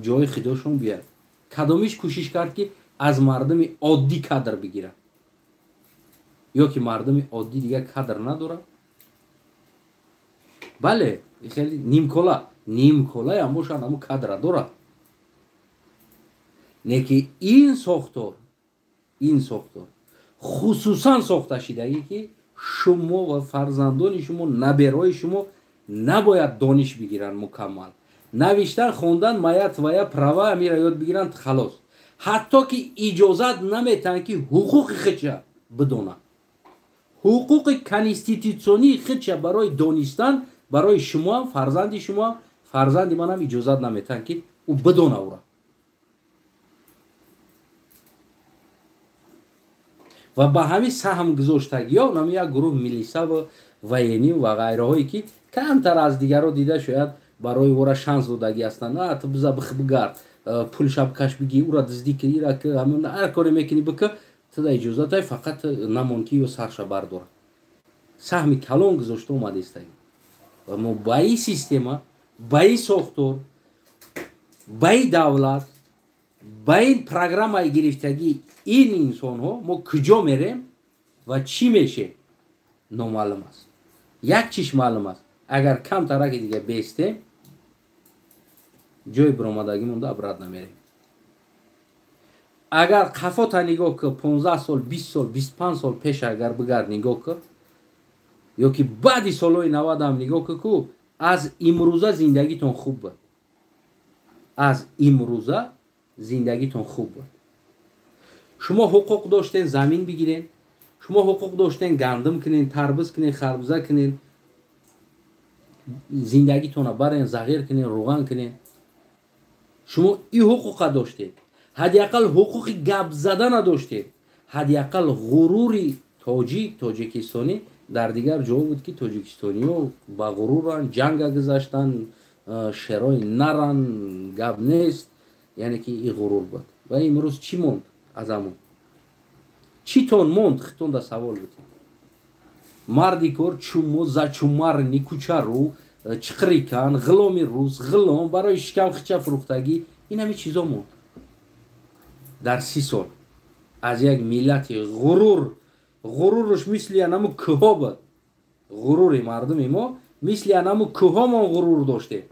ҷои хидошон биёяд. Кадомиш кӯшиш кард, ки аз мардуми оддӣ кадр бигирад? Ё ки мардуми оддӣ дигар кадр надорад? Бале, хеле нимкола нимколаям бошанд, ҳамо кадра дорад. Не ки ин сохтор хусусан сохта шидагӣ, ки шумо ва фарзандони шумо, набераҳои шумо набояд дониш бигиранд мукаммал. Навиштан, хондан, моя, твоя права, амира ёд бигиранд, халос. Ҳатто ки иҷозат наметаҳанд, ки ҳуқуқи худша бидонад, ҳуқуқи конститутсионии худша. Барои донистан барои шумоам, фарзанди шумоам, фарзанди манам иҷозат наметаҳанд, ки ӯ бидона ӯра. Ва ба ҳамин саҳм гузоштагиё нами як гурӯҳ милисаву военный ва ғайраҳое, ки камтар аз дигарро дида, шояд барои ӯра шанс додагӣ ҳастанд. На, ту биза, бигард, пул шабкаш бигӣ, ӯра дуздӣ ки, ира ҳар коре мекунӣ, бика, туда иҷозатай, фақат намон, ки ё сарша бардорад. Саҳми калон гузошта омадаистагӣ. Ва мо ба ин система, ба ин сохтор, ба ин давлат, ба ин программаи гирифтагии ин инсонҳо мо куҷо мерем ва чӣ мешем, номаълум аст. Як чиш маълум аст: агар камтараки дига бестем, ҷои биромадагӣ монда, обратно мерем. Агар қафота нигоҳ ки, 15 сол, 20 сол, 25 сол пеш агар бигард, нигоҳ ки, ё ки баъди солҳои 90ам нигоҳ ки, ку аз имрӯза зиндагитон хуб буд. Аз имрӯза зиндагитон хуб буд. Шумо ҳуқуқ доштен замин бигирен, шумо ҳуқуқ доштен гандум кунен, тарбуз кунен, харбуза кунен, зиндагитона барен, зағир кунен, рӯған кунен. Шумо ин ҳуқуқа доштед, ҳадди ақал ҳуқуқи гап зада надоштед. Ҳадди ақал ғурури тоҷик, тоҷикистонӣ дар дигар ҷо буд, ки тоҷикистониҳо ба ғуруранд, ҷанга гузаштанд, шерои наран, гап нест. Яъне ки ин ғурур буд. Ва имрӯз чӣ монд аз ҳамон? Читон монд? Хитонда савол бутед. Марди кор чумо зачумарни кучару чиқрикан, ғиломи рус, ғилом барои шикам хича фурӯхтагӣ, ин ҳами чизо монд дар 30 сол. Аз як миллати ғурур, ғуруруш мисли анаму кӯҳо буд. Ғурури мардуми мо мисли анаму кӯҳомон ғурур доштем.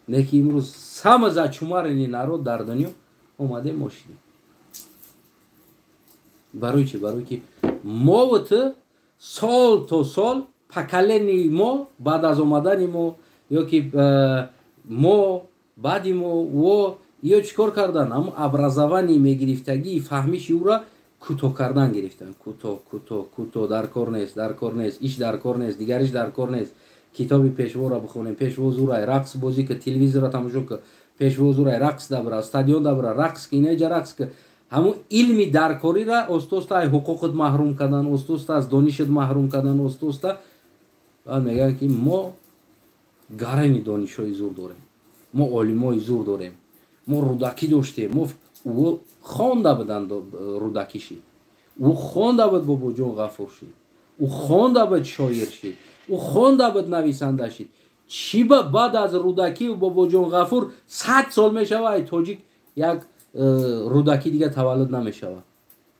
Лекин имрӯз самый зачумаренный народ дар дунё омадем мо шидем. Барои чӣ? Барои ки мову ту сол то сол поколении мо баъд аз омадани мо ё ки мо баъди мо во ё чӣ кор кардан? Ҳамун образование мегирифтагии фаҳмиши ӯра кӯтоҳ кардан гирифтан. Кӯтоҳ, кӯтоҳ, кӯтоҳ, дар кор нест, дар кор нест, иш дар кор нест, дигариш дар кор нест. Китоби пешворо бихонем, пешво зурай, рақс бозӣ ки, телевизорро тамошо ки, пешво зурай, рақс дабра, стадион дабра, рақс ки, инаҷа рақс ки. Ҳамун илми даркориро оста-оста аз ҳуқуқат маҳрум кардан, оста-оста аз донишат маҳрум кардан, оста-оста. Баъд мегӯянд ки мо гарани донишҳои зур дорем, мо олимои зур дорем, мо Рӯдакӣ доштем, мо ӯ хонда буданд Рӯдакӣ шид, ӯ хонда буд Бобоҷон Ғафур шид, ӯ хонда буд шоир шид, ӯ хонда буд нависанда шид. Чӣ ба баъд аз Рӯдакӣ Бобоҷон Ғафур 100 сол мешава ай тоҷик як Рӯдакӣ дига таваллуд намешавад,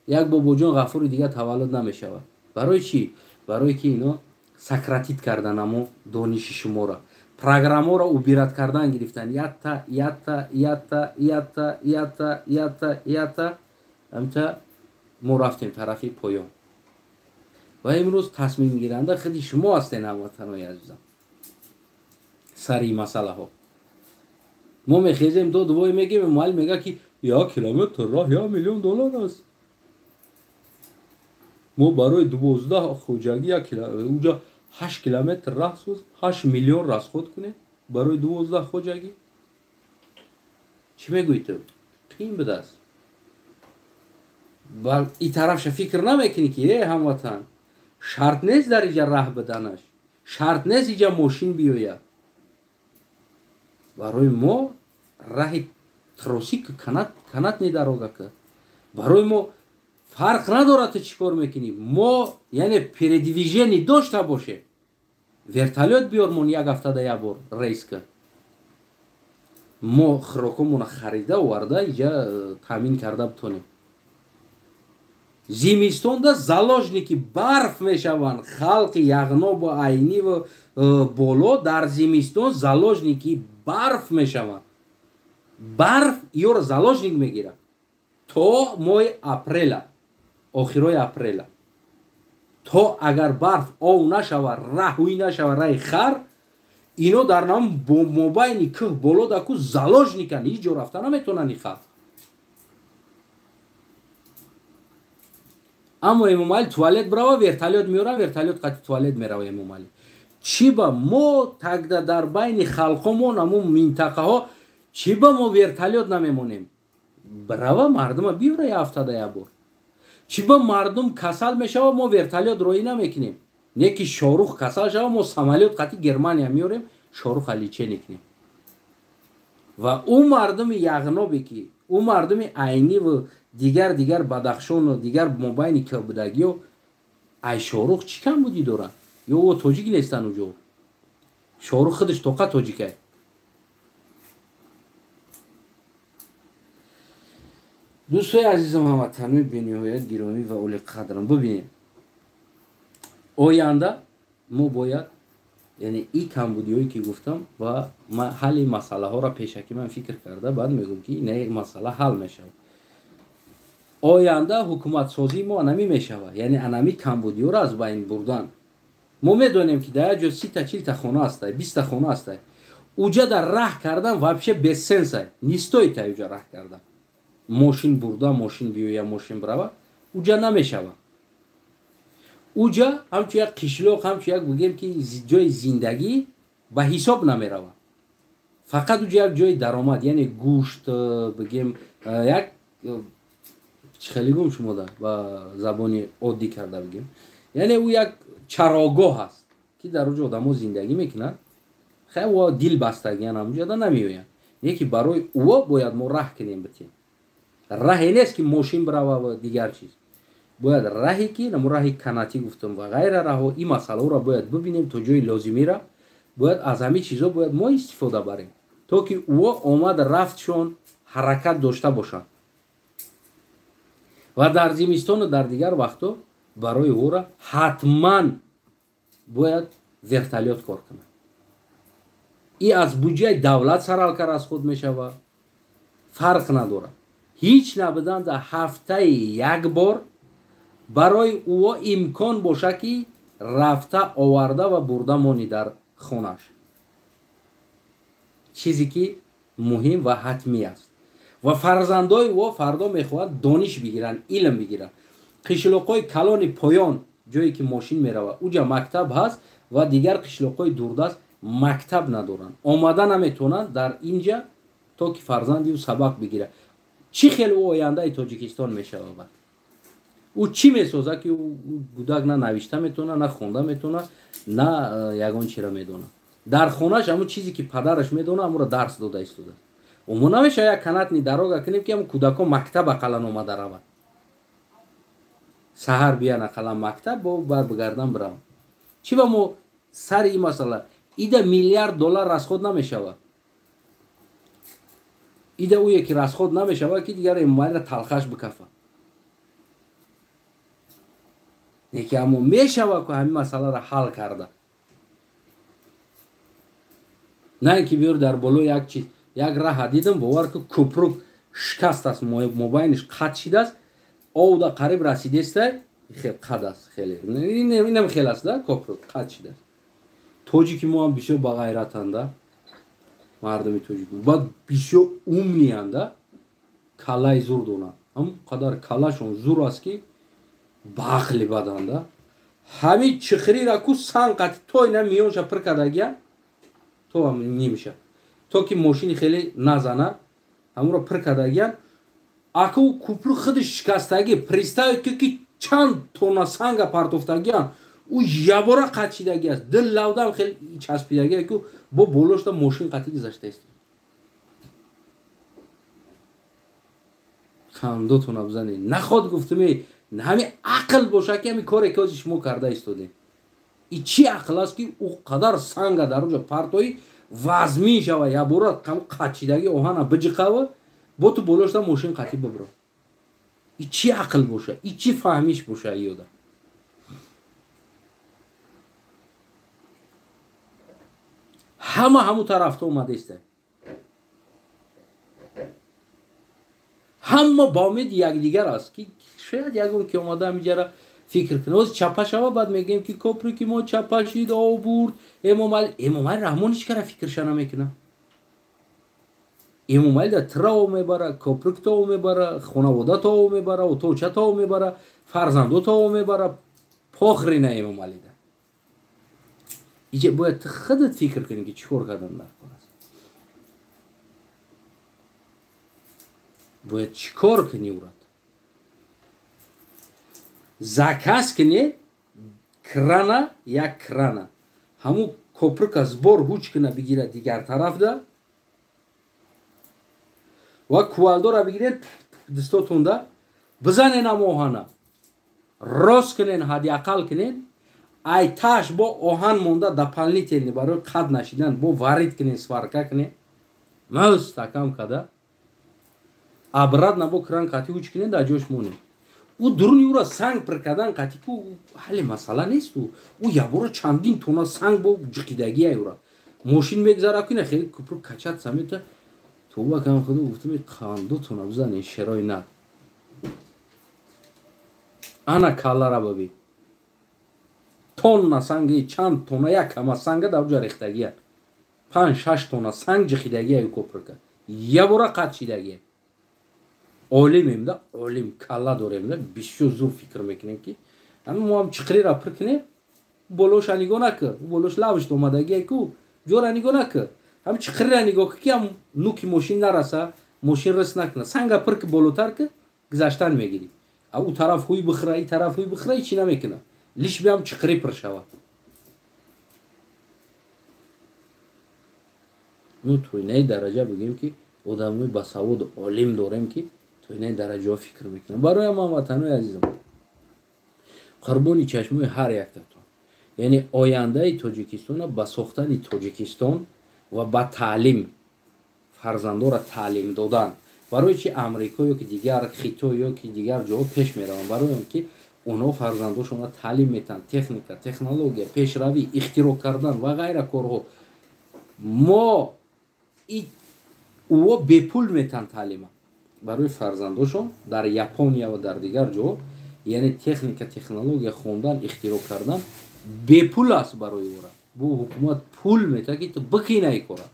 як Бобоҷон Ғафури дига таваллуд намешавад. Барои чӣ? Барои ки ино сократить кардан амо дониши шуморо, программаро убирать кардан гирифтан. Ятта, ятта, ятта, ятта, ятта, ятта, ятта, ҳамта мо рафтем тарафи поён. Ва имрӯз тасмимгиранда худи шумо ҳастед, ҳамватанои азизам, сари масъалаҳо. Мо мехезем, до двое мегем, муаллим мега ки 1 километр роҳ 1 миллион доллар аст. Мо барои 12 хоҷагӣ як уҷа 8 километр роҳ соз, 8 миллион расход кунем барои 12 хоҷагӣ. Чӣ мегӯӣ ту? Қиин будааст. Бал и тарафша фикр намекунӣ ки э ҳамватан, шарт нест дар иҷа раҳ биданаш, шарт нест иҷа мошин биёяд. Барои мо раҳи тросик канат недорога ки. Барои мо фарқ надорад ту чӣ кор мекунӣ. Мо яъне передвижение дошта бошем. Вертолёт биёрмон як ҳафтада як бор рейс ки. Мо хӯрокҳомонро харида оварда иҷа таъмин карда битонем. Зимистонда заложники барф мешаванд. Халқи Яғнобу Айниву боло дар зимистон заложники барф мешаванд. Барф ёро заложник мегирад то моҳи апрела, охирои апрела. То агар барф ов нашава, раҳуй нашава, раҳи хар, ино дар нам мобайни кӯҳ боло да ку заложникан, ҳеҷ ҷо рафта наметонанд и халқ. Аммо Эмомалӣ туалет брава, вертолёт меёра, вертолёт қати туалет мерава Эмомалӣ. Чӣ ба мо тагда дар байни халқомон ҳамун минтақаҳо чӣ ба мо вертолёт намемонем? Брава мардума биёра як ҳафтада як бор. Чӣ ба мардум касал мешава, мо вертолёт роӣ намекунем? Не ки Шорух касал шава, мо самолёт қати Германия меёрем, Шоруха лечение кунем. Ва ӯ мардуми Яғнобе ки, ӯ мардуми Айниву дигар дигар Бадахшону дигар мобайни кӯҳбудагиё ай Шорух чӣ камбудӣ доранд? Ё ӯ тоҷик нестанд уҷо? Шорух худаш тоқа тоҷикай. Дӯстои азизам, ҳамватанои бениҳоят гиромӣ ва олиқадрам, бибинем оянда мо бояд яъне и камбудиҳое ки гуфтам ва ҳалли масъалаҳоро пешакӣ ман фикр карда баъд мегӯм ки ин масъала ҳал мешавад. Оянда ҳукуматсозии мо анамӣ мешавад, яъне анамӣ камбудиҳоро аз байн бурдан. Мо медонем ки дар як ҷо 30-та 40-та хона ҳастай, 20-та хона ҳастай. Уҷа дар раҳ кардан вообще бессенсай, не стоит уҷа раҳ кардан. Мошин бурда, мошин биёя, мошин брава, уҷа намешавад. Уҷа ҳамчун як қишлоқ, ҳамчун як бигем ки ҷои зиндагӣ ба ҳисоб намеравад. Фақат уҷа як ҷои даромад, яъне гӯшт бигем, як чӣ хеле гум шумода ба забони оддӣ карда бигем, яъне ӯ як чарогоҳ аст ки дар уҷа одамо зиндагӣ мекунанд. Хай ӯ дил бастагиан ҳамуҷада намеоянд. Не ки барои ӯ бояд мо раҳ кунем битем. Раҳе нест ки мошин брава ва дигар чиз. Бояд раҳе ки намо раҳи канатӣ гуфтам ва ғайра раҳо, ин масъалаҳоро бояд бибинем то ҷои лозимира. Бояд аз ҳамин чизо бояд мо истифода барем то ки ӯ омад рафтшон ҳаракат дошта бошанд ва дар зимистону дар дигар вақтҳо барои ӯра ҳатман бояд вертолёт кор кунад. И аз буҷаи давлат саралка расход мешавад, фарқ надорад. Ҳеҷ набудан дар ҳафтаи як бор барои ӯ имкон боша ки рафта оварда ва бурда мони дар хонаш. Чизе ки муҳим ва ҳатмӣ аст. Ва фарзандои ӯ фардо мехоҳад дониш бигиранд, илм бигиранд. Қишлоқҳои калони поён, ҷое ки мошин меравад, уҷа мактаб ҳаст ва дигар қишлоқҳои дурдаст мактаб надоранд. Омада наметавонанд дар инҷа то ки фарзанди ӯ сабақ бигирад. Чӣ хел ӯ ояндаи Тоҷикистон мешавад? Ӯ чӣ месозад ки ӯ гудак на навишта метавонад, на хонда метавонад, на ягон чиро медонад. Дар хонаш ҳамон чизе ки падараш медонад, ҳамонро дарс дода истодааст. Мо намешавад як канатни дарога кунем ки ҳамон кӯдакон мактаб ақаллан омада равад. Саҳар биян ақаллан мактаб, бо бар бигардан бираванд. Чӣ ба мо сари ин масъала? Ида миллиард доллар расход намешавад. Ида ӯе ки расход намешавад ки дигар Эмомалиро талхаш бикафад. Неки аммо мешавад ку ҳамин масъаларо ҳал карда. На ин ки биёр дар болои як чиз, як раҳа дидам, бовар ку кӯпрук шикаст аст, мобайниш қат шидааст, овда қариб расидеста, хел қад аст, хеле. Инам хел аст, да, кӯпрук қат шидааст. Тоҷики мо ҳам бисёр бағайратанда, мардуми тоҷик. Баъд бисёр умнианда, каллаи зур донанд. Ҳам қадар каллашон зур аст ки ба ақли баданда. Ҳамин чиқирира ку санг қати то ина миёнша пир кардагия, то ҳам нимша. То ки мошини хеле назана, ҳамонро пир кардагиян. Ака ӯ кӯпру худаш шикастагӣ, представит ки чанд тонна санга партофтагиян, ӯ ябора қат шидагӣ аст. Дил лавдам хеле часпидагӣ ку бо болошта мошин қати гузашта ист. Хандотона бизанед. Наход гуфтуме, ҳамин ақл боша ки ҳамин коре ки ҳозир шумо карда истодем. И чӣ ақл аст ки ӯ қадар санга дар онҷо партоӣ вазмин шава, ябора қатшидагӣ оҳана биҷиқава, бо ту болошта мошин қатӣ бибро. И чӣ ақл боша, и чӣ фаҳмиш боша иёда. Ҳама ҳамун тарафта омадаиста. Ҳама ба умеди якдигар аст ки шояд ягон ки омада ҳаминҷара фикр кунад. Ҳозир чапа шава, баъд мегӯем ки коприки мо чапа шид, об бурд. Эмомалӣ Раҳмон ҳеҷ кара фикрша намекунад. Эмомалӣ да тира об мебара, коприк то об мебара, хонавода то об мебара, оточа то об мебара, фарзандо то об мебара. Похрина Эмомалида. Иҷа бояд ту худат фикр кунӣ ки чӣ кор кардан дар кор аст. Бояд чӣ кор кунӣ урат? Заказ кунӣ крана, як крана. Ҳамун коприка сбор ҳуч куна бигира дигар тарафда ва кувалдора бигиред дастотонда бизанен ам оҳана. Рост кунен, ҳадди ақал кунен. Ай таш бо оҳан монда дополнительный барои қад нашидан бо варид кунен, сварка кунен. Мустаҳкам када. Обратно бо кран қати ҳуч кунен, дар ҷош монен. Ӯ дуруни ӯра санг пир кардан қати ку ҳалли масъала нест. Ӯ ябора чандин тонна санг бо ҷиқидагия ӯра. Мошин мегзара куна хеле купру качат самета. Тоба кам худу гуфтум қандотона бизанен шерои на. Ана каллара бибин. Тонна санги чанд тонна як ҳама санга дар ҷо рехтагия. 5-6 тонна санг ҷиқидагия ӯ коприка. Ябора қат шидагия. Олимем да, олим калла дорем да, бисёр зур фикр мекунем ки ҳамин мо ҳам чиқирира пир кунем, болоша нигоҳ накар, болош лавш омадагия ку, ҷора нигоҳ накар. Ҳам чиқирира нигоҳ ки ҳам нуки мошин нараса, мошин рис накуна. Санга пир ки болотар ки гузаштан мегирӣ. А ӯ тараф ҳуй бихӯра, и тараф ҳуй бихӯра, ҳечи намекуна. Лиш биам чиқирӣ пир шавад. Ну то инаи дараҷа бигӯем ки одамои басаводу олим дорем ки то инаи дараҷаҳо фикр мекунанд. Барои ман ватанои азизам, қурбони чашмои ҳар яктатон, яъне ояндаи Тоҷикистонро ба сохтани Тоҷикистон ва ба таълим, фарзандоро таълим додан Барои чи Амрико ё ки дигар Хитой ё ки дигар ҷоҳо пеш мераванд? Барои он ки онҳо фарзандошонро таълим метаҳанд, техника, технология, пешравӣ, ихтироъ кардан ва ғайра корҳо. Мо ӯо бепул метаҳанд таълима барои фарзандошон дар Япония ва дар дигар ҷоҳо, яъне техника, технология хондан, ихтироъ кардан бепул аст барои ӯра. Бу ҳукумат пул метаҳад, ки ту бикина ин кора.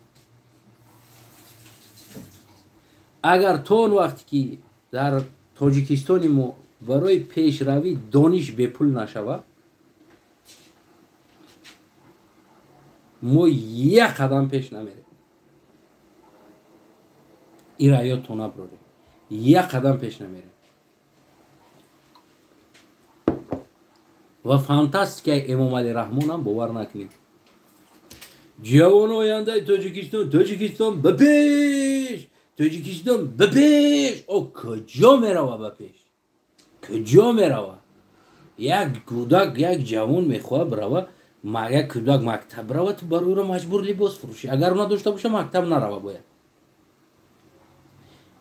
Агар то он вақте ки дар Тоҷикистони мо барои пешравӣ дониш бепул нашавад, мо як қадам пеш намерем. Ира ёдтон наброрем, як қадам пеш намерем. Ва фантастикаи Эмомалӣ Раҳмонам бовар накунед. Ҷавони ояндаи Тоҷикистон, Тоҷикистон ба пеш, Тоҷикистон ба пеш. О, куҷо мерава ба пеш? Куҷо мерава? Як кӯдак, як ҷавон мехоҳад бирава, як кӯдак мактаб бирава, ту барои ӯро маҷбур либос фурӯшӣ. Агар надошта боша, мактаб нарава бояд.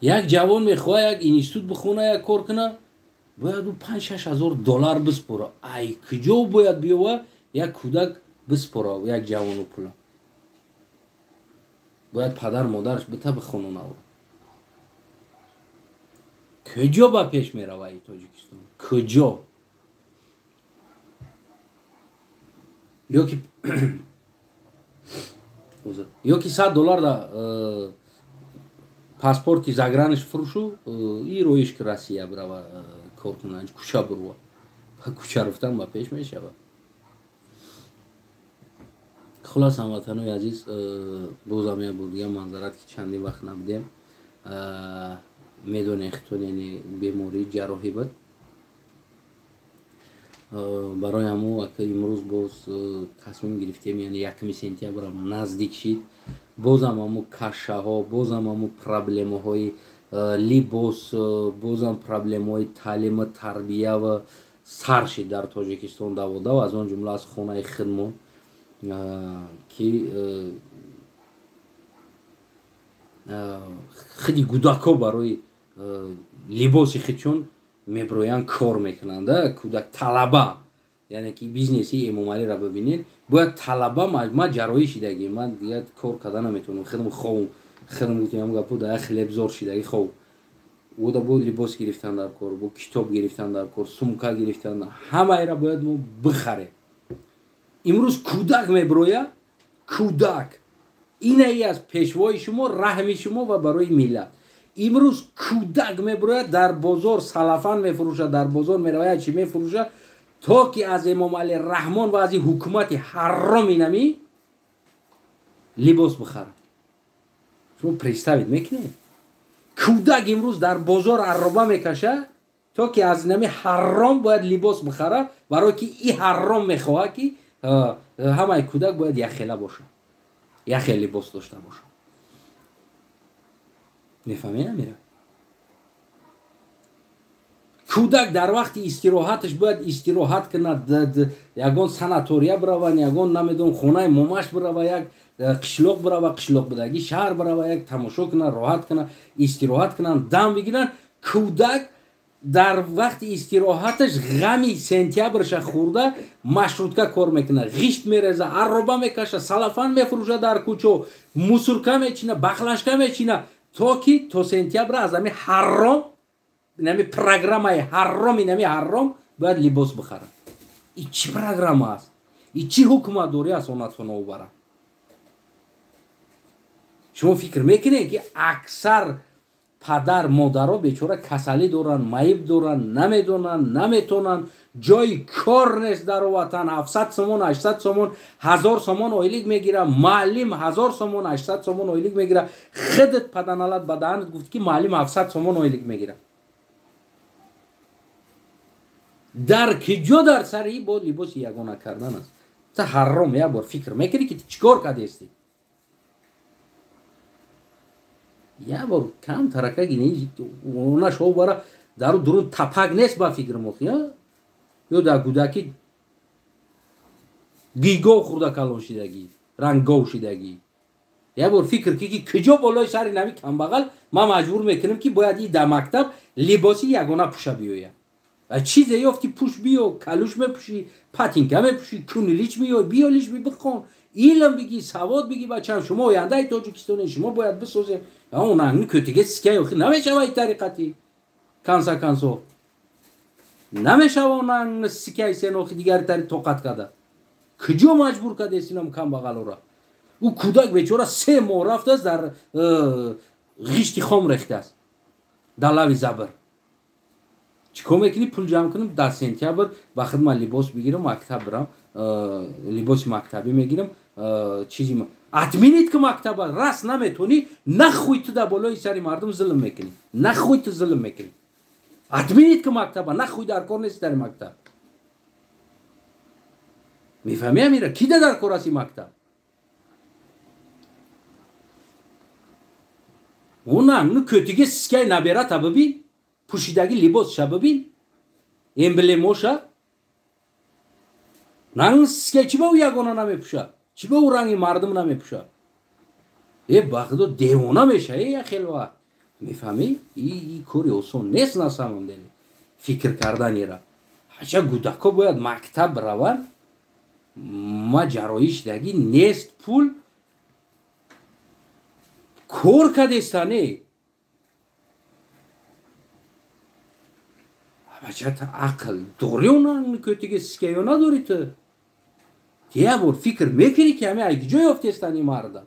Як ҷавон мехоҳад як институт бихона, як кор куна, бояд ӯ 5-6 ҳазор доллар биспора. Ай куҷо бояд биёва як кӯдак биспора, як ҷавону пула? Бояд падар модараш бита бихонона ӯро. Куҷо ба пеш мерава и Тоҷикистон? Куҷо? Ё ки $100 да паспорти заграниш фурӯшу, и роиш ки Россия бирава кор куна, кӯча бурва. Кӯча рафтан ба пеш мешавад. Хулас, ҳамватанои азиз, бозам як бор дигар манзарат, ки чандин вақт набудем. Медонем хитон, яъне беморӣ ҷарроҳӣ буд. Барои ҳамо ака имрӯз боз тасмим гирифтем, яъне 1 сентябрам наздик шид, бозам ҳамо кашаҳо, бозам ҳамо проблемаҳои либос, бозам проблемаҳои таълиму тарбия ва сар шид дар Тоҷикистон даводав, аз он ҷумла аз хонаи хидмон, ки худи кӯдакҳо барои либоси худшон меброянд, кор мекунанд. Кӯдак талаба, яъне ки бизнеси Эмомалиро бибинед, бояд талаба. Ман ҷарроҳӣ шидагӣ, ман дигар кор карда наметавонам, худам ховм, худам гуфтам гапо да як хлебзор шидагӣ хов. Ода бо либос гирифтан дар кор, бо китоб гирифтан дар кор, сумка гирифтан, ҳамаеро бояд мо бихарем. Имрӯз кӯдак меброя, кӯдак инаи аз пешвои шумо, раҳми шумо ва барои миллат. Имрӯз кӯдак меброяд, дар бозор салафан мефурӯшад, дар бозор меравад, чи мефурӯшад, то ки аз Эмомалӣ Раҳмон ва аз ин ҳукумати ҳароми намӣ либос бихарад. Шумо представить мекунед? Кӯдак имрӯз дар бозор арроба мекашад, то ки аз нами ҳаром бояд либос бихарад, барое ки и ҳаром мехоҳад, ки ҳамаи кӯдак бояд якхела бошад, якхел либос дошта бошад. Мефаҳмед амира? Кӯдак дар вақти истироҳаташ бояд истироҳат кунад, ягон санатория биравад, ягон намедонам хонаи момаш бирава, як қишлоқ бирава, қишлоқ будаги шаҳр бирава, як тамошо кунад, роҳат кунад, истироҳат кунанд, дам бигиранд. Кӯдак дар вақти истироҳаташ ғами сентябрша хӯрда маршрутка кор мекунад, ғишт мереза, арроба мекаша, салафан мефурӯша дар кӯчо, мусурка мечина, бахлашка мечина, то ки то сентябра аз ами ҳаром, нами программаи ҳаром, инами ҳаром бояд либос бихарад. И чӣ программа аст? И чӣ ҳукуматдорӣ аст онатоновбара? Шумо фикр мекунед, ки аксар падар модаро бечора касалӣ доранд, маиб доранд, намедонанд, наметонанд, ҷои кор нест дар ватан. 700 сомон, 800 сомон, 1000 сомон ойлик мегира муаллим, 1000 сомон, 800 сомон ойлик мегира. Худат паданалат ба даҳанат гуфт, ки муаллим 700 сомон ойлик мегира. Дар киҷо дар сари бо либоси ягона кардан аст? Та ҳарром, як бор фикр мекунӣ, ки ту чӣ кор кардестӣ? Як бор кам тарака гини она шо бара дару дурун тапак нест ба фикр мохи, ё дар кӯдакӣ гигов хӯрда калон шидагӣ, ранггов шидагӣ. Як бор фикр ки куҷо болои сари нави камбағал ман маҷбур мекунам ки бояд и дар мактаб либоси ягона пӯша биёяд. Чизе ёфти пӯш биё, калуш мепӯшӣ, патинка мепӯшӣ, кунилич меёй, биё лиш бихон, илм биги, савод биги бачам, шумо ояндаи Тоҷикистоне, шумо бояд бисозем. Он кӯтиге сикаи охи намешава и тариқати канса кансо. Намешава он сикаи сенохи дигари тари тоқат када. Куҷо маҷбур кардест инам камбағалора? Ӯ кӯдак бечора 3 моҳ рафтааст дар ғишти хом рехтааст. Дар лави забр. Чӣ кор мекунӣ? Пул ҷамъ кунам, дар сентябр ба худ ман либос бигирам, мактаб бирам, либоси мактабӣ мегирам, чизи отменить ки мактаба раст наметонӣ, нахуй ту дар болои сари мардум зулм мекунӣ, нахуй ту зулм мекунӣ. Отменить ки мактаба, нахуй дар кор нест дар мактаб. Мефаҳмӣ амира? Ки дар кор аст ин мактаб? Она ну кӯтиге сискаи наберата бибин, пӯшидаги либосша бибин, эмблемоша. Ранг сискаи чӣ ба ӯ ягона намепӯшад? Чӣ ба ӯ ранги мардум намепӯшад? Э ба худо девона меша, э я хел вақт. Мефаҳмӣ? И кори осон нест на самом деле. Фикр карданира. Ҳача гудако бояд мактаб раванд. Ма ҷарроҳӣ шидаги нест пул. Кор кадестане. Бачата ақл дорӣ он кӯтиге сискаё надорӣ ту? Як бор фикр мекунӣ ки ҳами ай куҷо ёфтестани мардам?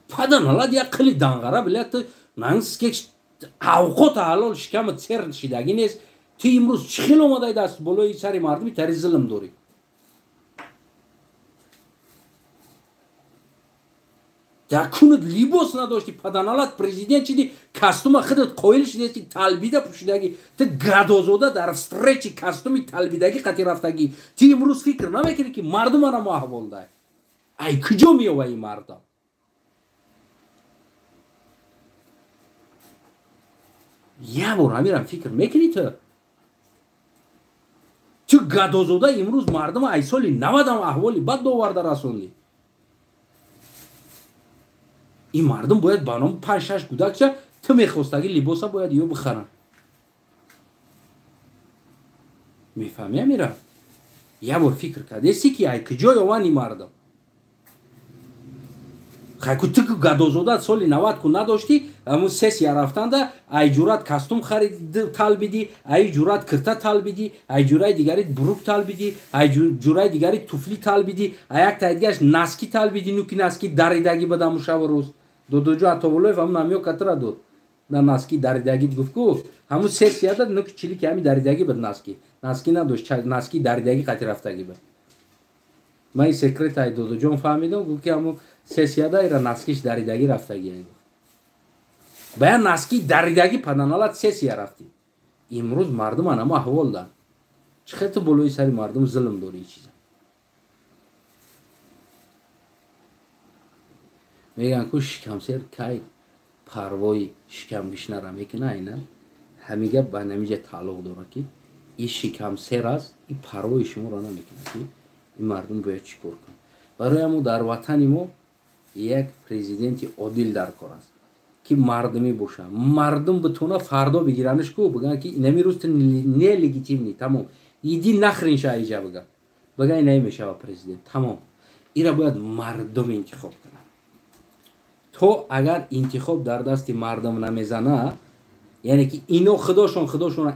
Падан ҳалад як қили данғара билят ту нан сискек авқота ҳалол шикама сер шидагӣ нест. Ту имрӯз чӣ хел омадаи даст болои сари мардуми тари зулм дорӣ? Дар кунат либос надошти, паданалат президент шиди, костюма худат қоил шидести, талбида пӯшидагӣ, ту гадозода дар встречи костюми талбидагӣ қати рафтагӣ. Ту имрӯз фикр намекунӣ ки мардум ана мо аҳвол дай. Ай куҷо меёва ин мардам? Як бор ҳамирам фикр мекунӣ ту? Ту гадозода имрӯз мардума ай соли 90 аҳволи бад доварда расондӣ. Ин мардум бояд ба номи 5-6 кӯдакча ту мехостагӣ либоса бояд ё бихаранд. Мефаҳмӣ амира? Як бор фикр кардеси ки ай куҷо ёванд ин мардум? Хайку ту гадозода соли 90 ку надоштӣ, ҳамун сессия рафтанда ай ҷурат костюм харид талбидӣ, ай ҷурат кирта талбидӣ, ай ҷураи дигари брук талбидӣ, ай ҷураи дигари туфли талбидӣ, ай як таи дигараш наски талбидӣ, нуки наски даридагӣ бад ҳамун шабу рӯз. Додоҷо Атовуллоев ҳамун намё катра дод. На наски даридагӣ гуфт ку, ҳамун сессияда нуки чилики ҳами даридагӣ бад наски. Наски надошт, наски даридагӣ қати рафтагӣ бад. Ман ин секрет ай додоҷон фаҳмидам, гуфт ки ҳамун сессияда ира наскиш даридагӣ рафтагӣ. Бая наски даридагӣ паданалат сессия рафтӣ. Имрӯз мардум анамо аҳвол дан. Чӣ хел ту болои сари мардум зулм дорӣ чиза? Мегӯянд ку шикамсер кай парвои шикамгишнара мекуна, айнан ҳамин гап ба намиҷа тааллуқ дорад ки ин шикамсер аст, ин парвои шуморо намекунад ки ин мардум бояд чӣ кор кунад. Барои ҳамо дар ватани мо як президенти одил дар кор аст ки мардумӣ бошад. Мардум битона фардо бигиранаш ку, бигӯянд ки инами рӯз ту нелегитимни, тамом. Иди нахрен ша иҷа бигӯ. Бигӯянд инами мешава президент, тамом. Ира бояд мардум интихоб кунад. То агар интихоб дар дасти мардум намезана, яъне ки ино худошон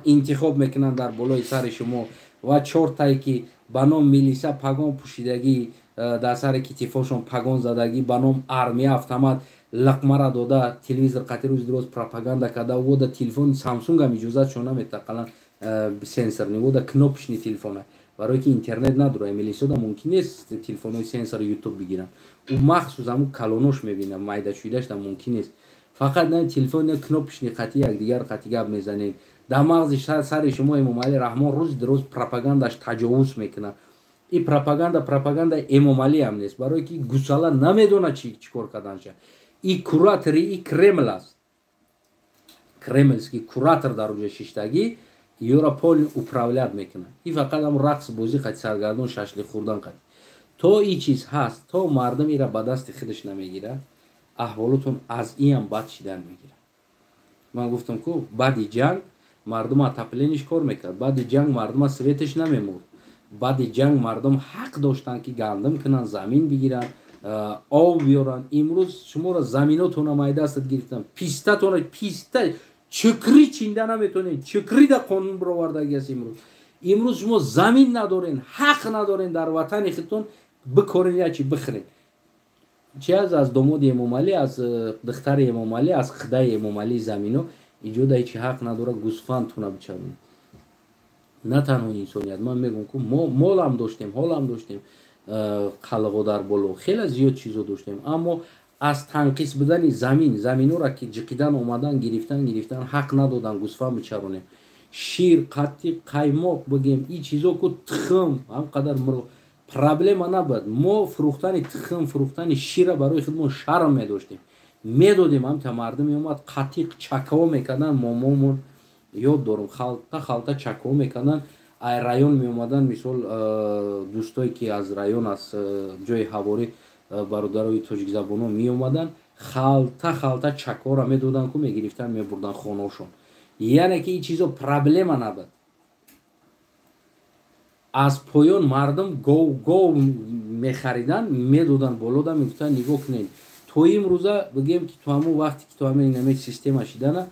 интихоб мекунанд дар болои сари шумо ва чортае ки ба ном милиса пагон пӯшидагӣ, дар сари китифошон пагон задагӣ, ба ном армия автомат лақмара дода, телевизор қати рӯзи дурӯз пропаганда карда, вода телефони Самсунг ҳам иҷозатшон намедиҳад, ақаллан сенсорни, вода кнопочни телефона, барое ки интернет надорад. Милисода мумкин нест телефонҳои сенсор ютуб бигиранд. Ӯ махсус ҳамун калонош мебинад, майдашӯидашда мумкин нест. Фақат на телефон, на кнопочни қати якдигар қати гап мезанед. Дар мағзи сари шумо Эмомалӣ Раҳмон рӯзи дурӯз пропагандаш таҷовуз мекунад. Ин пропаганда Эмомалӣ ҳам нест, барое ки гусала намедонад чӣ кор карданша. И куратори и Кремл аст. Кремльский куратор дар уҷа шиштагӣ ёра полный управлять мекунад. И фақат ҳам рақс бозӣ қати саргардон шашлик хӯрдан қати. То ин чиз ҳаст, то мардум ира ба дасти худаш намегирад, аҳволотон аз иам бад шидан мегирад. Ман гуфтам, ку баъди ҷанг мардум отопление ш кор мекард, баъди ҷанг мардума свет аш намемурд, баъди ҷанг мардум ҳақ доштанд, ки гандум кунанд, замин бигиранд, об биёранд. Имрӯз шуморо заминотона майдастат гирифтан, пистатона, писта чукрӣ чинда наметонед, чукрида қонун бировардаги аст. Имрӯз шумо замин надорен, ҳақ надорен дар ватани худтон бикорен, я чи бихӯрен. Чи аз домоди Эмомалӣ, аз духтари Эмомалӣ, аз хидаи Эмомалӣ замино иҷода ҳечи ҳақ надорад гӯсфандтона бичавонед. На танҳо инсоният, ман мегӯям, ку мо молам доштем, ҳолам доштем, қалғо дар боло хеле зиёд чизо доштем, аммо аз танқис будани замин, заминора ки ҷиқидан омадан, гирифтан, гирифтан, ҳақ надодан гӯсфанд бичаронем. Шир, қатиқ, қаймоқ бигем, ин чизо ку, тухм, ҳам қадар мурғ проблема набуд. Мо фурӯхтани тухм, фурӯхтани шира барои худмон шарм медоштем, медодем. Ҳамта мардум меомад, қатиқ чакао мекардан. Момомон, ёд дорам, халта халта чакао мекардан, ай район меомадан. Мисол, дӯстое ки аз район, аз ҷои ҳаворӣ, бародарои тоҷикзабоно меомаданд, халта халта чакора медоданд, ку мегирифтан, мебурдан хонаошон. Яъне ки ин чизо проблема набуд. Аз поён мардум гов гов мехариданд, медоданд болода, мегуфтанд: «Нигоҳ кунед». То имрӯза бигем, ки то ҳамон вақте ки то ҳамин наме система шидана,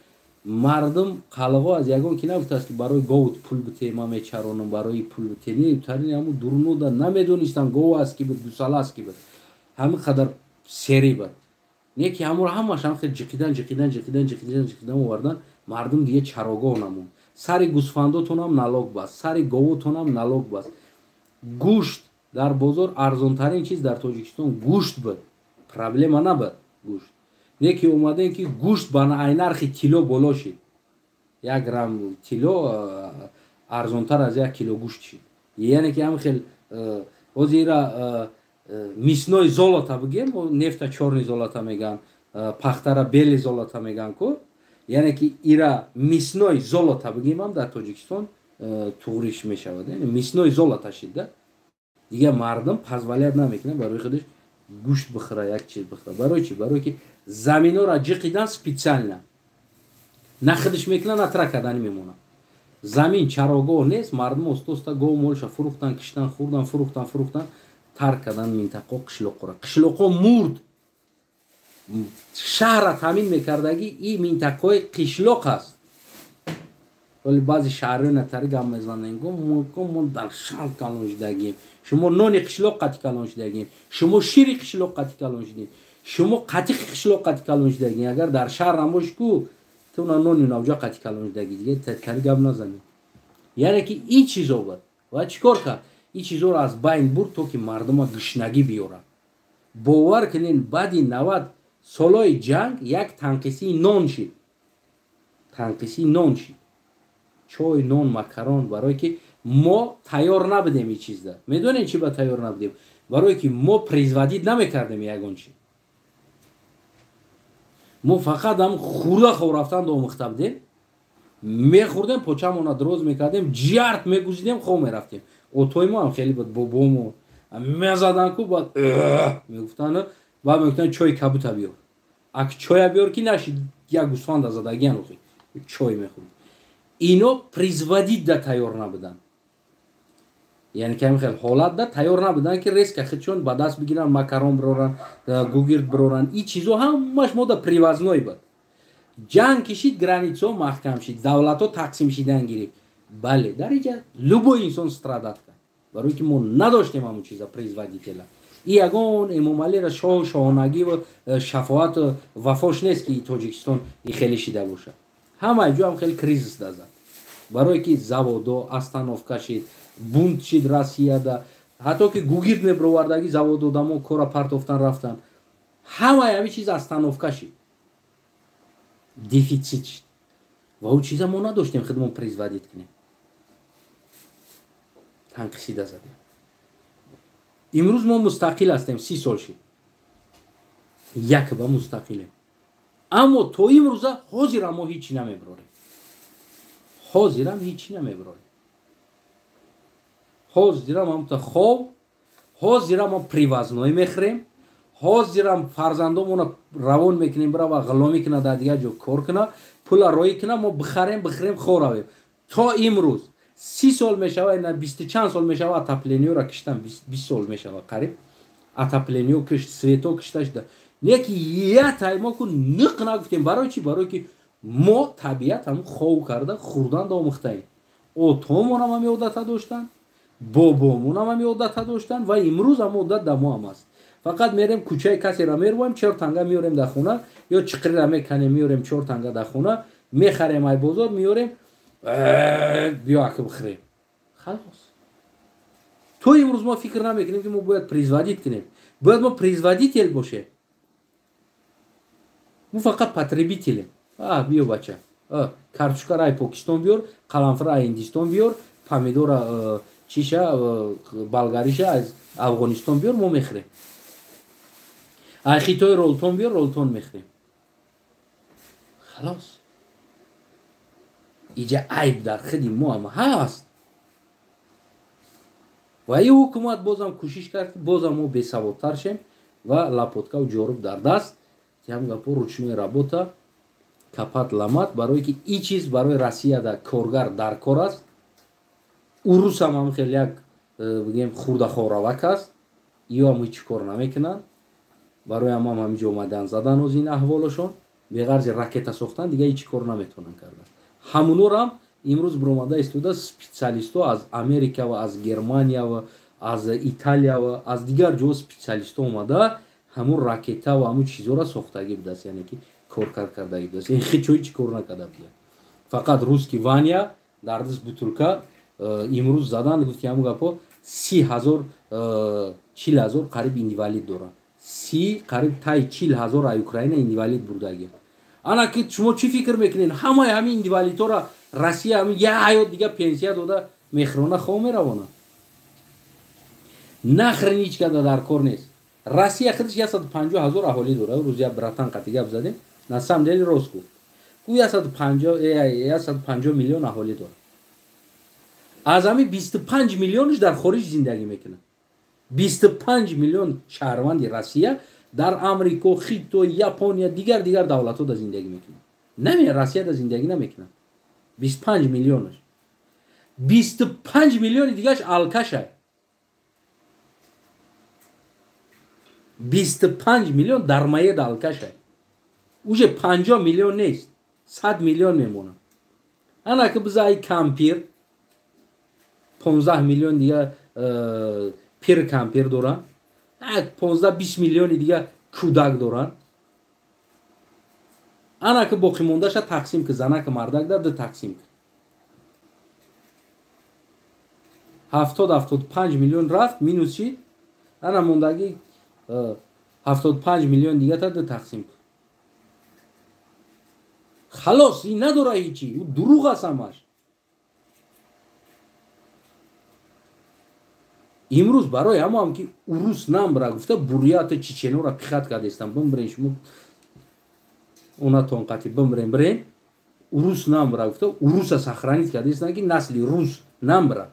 мардум қалғо аз ягон ки нагуфтааст, ки барои говт пул бите, ман мечаронам, барои пул бите. Не, тарини ҳамун дурнода намедонистам, гов аст ки буд, гусала аст ки буд, ҳамин қадар серӣ буд. Не ки ҳамуро ҳамаш ҳам хел ҷиқидан, ҷиқидан, ҷиқидан, ҷиқидан, ҷиқидан овардан, мардум диге чарогоҳ намонд. Сари гӯсфандотонам налог баст, сари говотонам налог баст. Гӯшт дар бозор, арзонтарин чиз дар Тоҷикистон гӯшт буд, проблема набуд гӯшт. Не ки омадем, ки гӯшт ба ай нархи тилло боло шид, 1 грамм тилло арзонтар аз 1 кило гӯшт шид. Яъне ки ҳам хел ҳозира мясной золото бигем, нефта чёрный золото меган, пахтара белый золото меган ку, яъне ки ира мясной золото бигем ҳам дар Тоҷикистон туғриш мешавад. Мясной золото шид да, дигар мардум позволять намекунад барои худаш гӯшт бихӯра, як чиз бихӯра. Барои чи? Барое ки заминора ҷиқидан специально, на худаш мекунад, на тра кардани мемонад. Замин чарогоҳ нест, мардум оста оста гов молша фурӯхтан, киштан, хӯрдан, фурӯхтан, фурӯхтан, тарк кардан минтақо, қишлоқора. Қишлоқо мурд. Шаҳра таъмин мекардагӣ и минтақаҳои қишлоқ аст. Вале баъзе шаҳрҳои натари гап мезананд: «Мо дар шаҳр калон шудагем». Шумо нони қишлоқ қати калон шудагем, шумо шири қишлоқ қати калон шудем, шумо қатиқи қишлоқ қати калон шудагем. Агар дар шаҳр намбоши ку, ту на нони навҷа қати калон шудагӣ, дига тари гап назанем. Яъне ки ин чизо буд. Ва чӣ кор кард? Ин чизоро аз байн бурд, то ки мардума гушнагӣ биёрад. Бовар кунед, баъди 90 солҳои ҷанг як танқисии нон шид, танқисии нон шид, чой, нон, макарон. Барое ки мо тайёр набудем ин чизда. Медонем, чӣ ба тайёр набудем? Барое ки мо производить намекардем ягон чи. Мо фақат ҳам хӯрда хоб рафтан омӯхта будем. Мехӯрдем, почамона дроз мекардем, ҷарт мегузидем, хоб мерафтем. Отои мо ҳам хеле буд, бобомо мезадан ку, баъд мегуфтанд, баъд мегуфтанд: «Чойи кабута биёр, ак чоя биёр», ки нашид, як гӯсфанда задагиан, охи чой мехӯрд. Ино производить да тайёр набуданд, яъне ки ҳамин хел ҳолат да тайёр набуданд, ки резко худшон ба даст бигиранд, макарон бироранд, гугирд бироранд. Ин чизо ҳамаш мода привозной буд. Ҷанг кишид, граница ҳо маҳкам шид, давлатҳо тақсим шидан гирифт. Бале, дар иҷа любой инсон страдать кард, барое ки мо надоштем ҳамон чиза, производителя. И ягон Эмомалира шоҳу шоҳонагиву шафоату вафош нест, ки Тоҷикистон и хеле шида бошад. Ҳамаи ҷо ҳам хеле кризис дазад, барое ки заводо остановка шид, бунт шид Россияда, ҳатто ки гугирд мебировардагӣ завод, одамо кора партофтан рафтан, ҳамаи ҳамин чиз остановка шид, дефицит шид. Ва ӯ чиза мо надоштем худмон производить кунем, танқисида задем. Имрӯз мо мустақил ҳастем, 30 сол шид, якба мустақилем, аммо то имрӯза ҳозирам мо ҳичи намебирорем, ҳозирам ҳичи намебирорем, ҳозирам ҳамта хов. Ҳозира мо привозной мехӯрем, ҳозирам фарзандомона равон мекунем, бирава ғуломӣ куна, дар дигар ҷо кор куна, пула роӣ куна, мо бихарем, бихӯрем, хӯравем. То имрӯз 30 сол мешава, на 20 чанд сол мешава, отоплениёро киштан, 20 сол мешава қариб. Отоплениё кишт, свето кишта шуда. Не ки я таймо ку ниқ нагуфтем. Барои чӣ? Барои ки мо табиат ҳамун хов карда хӯрдан омӯхтаем. Отомонам ҳами одата доштанд, бобомонам ҳами одата доштанд ва имрӯз ҳам одат дар мо ҳам аст. Фақат мерем кӯчаи касеро мервоем, 4 танга меорем дар хона, ё чиқриро меканем, меорем 4 танга дар хона, мехарем ай бозор, меорем, биё аки бихӯрем. Халос. То имрӯз мо фикр намекунем, ки мо бояд производить кунем. Бояд мо производитель бошем. Мо фақат потребителем. Биё бача. Картошкаро ай Покистон биёр, қаламфура ай Ҳиндистон биёр, помидора чиша, болгариша аз Афғонистон биёр, мо мехӯрем. Ай Хитой ролтон биёр, ролтон мехӯрем. Халос. Иҷа айб дар худи мо ҳам ҳаст. Ва ин ҳукумат бозам кӯшиш кард, ки бозам мо бесаводтар шем ва лопаткаву ҷоруб дар даст, ки ҳам гапо ручной работа, капат ламат, барое ки ин чиз барои Россия да коргар дар кор аст. Урусам ҳам хеле як бигем хурдахоравак аст, иё ҳам ҳеҷ кор намекунанд. Барои ҳам ҳамин ҷо омадан задан оз ин аҳволашон, беғарзи ракета сохтан дига ҳеҷ кор наметавонанд кардан. Ҳамунорам имрӯз биромада истода специалистҳо аз Америка ва аз Германия ва аз Италия ва аз дигар ҷо специалистҳо омада ҳамун ракета ва ҳамун чизҳоро сохтагӣ будааст, яъне ки коркар кардагӣ будааст. Ин ҳеҷ ҳеҷ кор накарда буданд. Фақат русский Ваня дар даст бутулка имрӯз задан, гуфт ки ҳамун гапо 30 000, 40 000 қариб инвалид доранд. 30 қариб таи 40 000 ай Украина инвалид бурдагӣ. Ана ки шумо чӣ фикр мекунед? Ҳамаи ҳамин инвалидҳоро Россия ҳамин як ҳаёт дига пенсия дода мехӯрона хов меравона. Нахрен ҳеҷ када дар кор нест. Россия худаш 150 000 аҳолӣ дорад. Рӯз як братан қати гап задем. На самом деле рост гуфт. Ӯ 150 миллион аҳолӣ дорад. Аз ҳамин 25 миллионаш дар хориҷ зиндагӣ мекунад. 25 миллион шаҳрванди Россия дар Амрико, Хитой, Япония, дигар дигар давлатҳо да зиндагӣ мекунад. Наме Россияда зиндагӣ намекунад. 25 миллионаш. 25 миллиони дигараш алкаша. 25 миллион дармоед алкаша. Уже 50 миллион нест, 100 миллион мемонад. Ана ки биза ай кампир 15 миллион дига пир кампир доранд. 15-20 миллиони дига кӯдак доранд. Ана ки боқимондаша тақсим ки занаки мардак дар ду тақсим ки. 70-75 миллион рафт, минус чӣ? Ана мондагӣ 75 миллион дига та ду тақсим ки. Халос, ин надора ҳечи, ӯ дурӯғ аст ҳамаш. Имрӯз барои ҳамоам ки урус намбра гуфта бурята чеченора пихат кардестам, бимбирен шумо онатон қати бимбирен бирен, урус намбра гуфта уруса сохранить кардестам, ки насли рус намбра.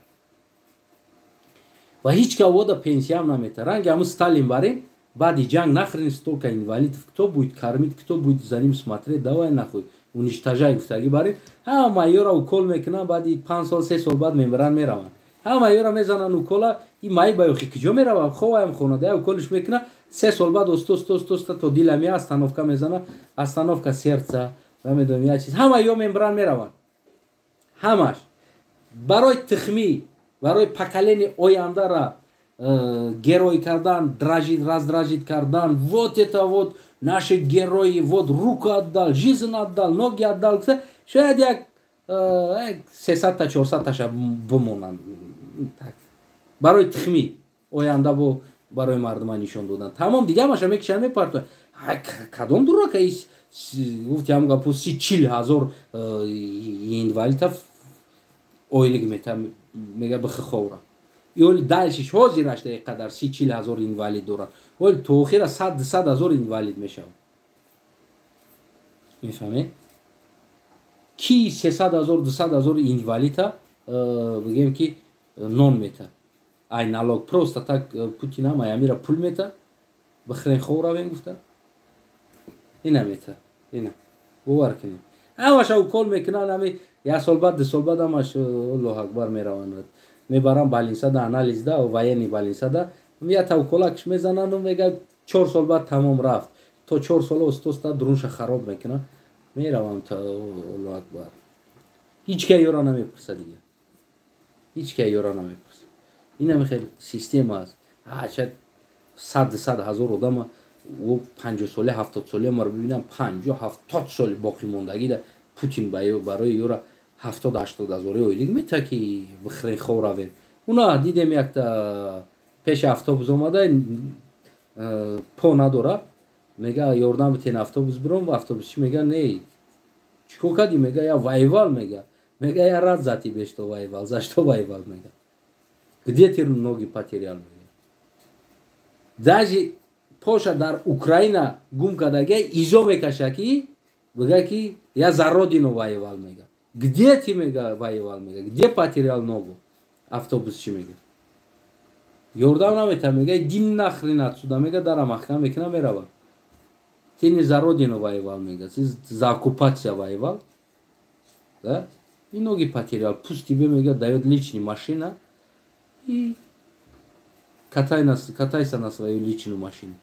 Ва ҳеҷ ка вода пенсиям намета. Ранги ҳамун Сталин барем, баъди ҷанг нахрен столько инвалидов, кто будет кормить, кто будет за ним смотреть, давай нахуй, уничтожай гуфтагӣ барем. Ҳама ёра укол мекунанд, баъди 5 сол, 3 сол баъд мемиранд, мераванд. Ҳама ёра мезананд укола, ин маи ба ёхи куҷо меравад? Ховаям хона, да уколиш мекуна, 3 сол баъд оста оста оста оста то дила меа, остановка мезана, остановка сердца, намедонам як чиз. Ҳама ё мемиранд, мераванд. Ҳамаш барои тухмӣ, барои поколение ояндара герой кардан, дражит, раздражить кардан, вот это вот наши герои, вот руку отдал, жизнь отдал, ноги отдал. Шояд як 300-та, 400-таша бимонанд. Барои тухмӣ оянда бо барои мардума нишон додан. Тамом, дига ҳамаша мекишанд, мепартоянд. Кадом дурака гуфти ҳамон гапо 30-40 ҳазор инвалида ойлик мета, мега бихи ховра. Ёли дальше ҳозираш да қадар 30-40 ҳазор инвалид дорад. Оли то охира 100-200 ҳазор инвалид мешавад. Мефаҳмед? Ки 300 ҳазор, 200 ҳазор инвалида бигем ки нон мета. Ай налог просто так Путин ҳам ай амира пул мета, бихрен, хов равем гуфта, ина мета, ина бовар кунед, ҳамаша укол мекунанд. Ами як сол баъд, 2 сол баъд ҳамаш, Аллоҳу акбар, мераванд, мебаранд больницада, анализда, военный больницада ята уколакш мезананду мега, 4 сол баъд тамом, рафт. То 4 сола устоста дурунша хароб мекунанд, мераванд, Аллоҳу акбар, ҳеҷ ка ёра намепурса дига, ҳеҷ ка ёра намепурса. Инами хел система аст. Шояд сад ҳазор одама ӯ 50 сола, 70 сола маро бибинам, 50, 70 соли боқимондагида Путин барои ёра 70, 80 ҳазори ойлик мета, ки бихрен, хов равем. Уна дидем, якта пеши автобус омада, по надора, мега: «Ёрдам битен, автобус биром». Автобусчи мега: «Не, чӣ кор кардӣ?» Мега: «Я воевал». Мега: «Я рад за тебе, что воевал. За что воевал?» Мега: «Где ты ноги потерял?» Мега, даже поша дар Украина гум кардага, изо мекаша, ки бига, ки «Я за родину воевал». Мега: «Где ты, мега, воевал?» Мега: «Где потерял ногу?» Автобусчи мега, ёрдам намета, мега: «Иди нахрен отсюда». Мега, дара маҳкам мекуна, мерава. «Ты не за родину воевал, мега, ты за оккупация воевал, да, и ноги потерял. Пусть тебе, мега, дает личный машина и катайся на свою личную машину».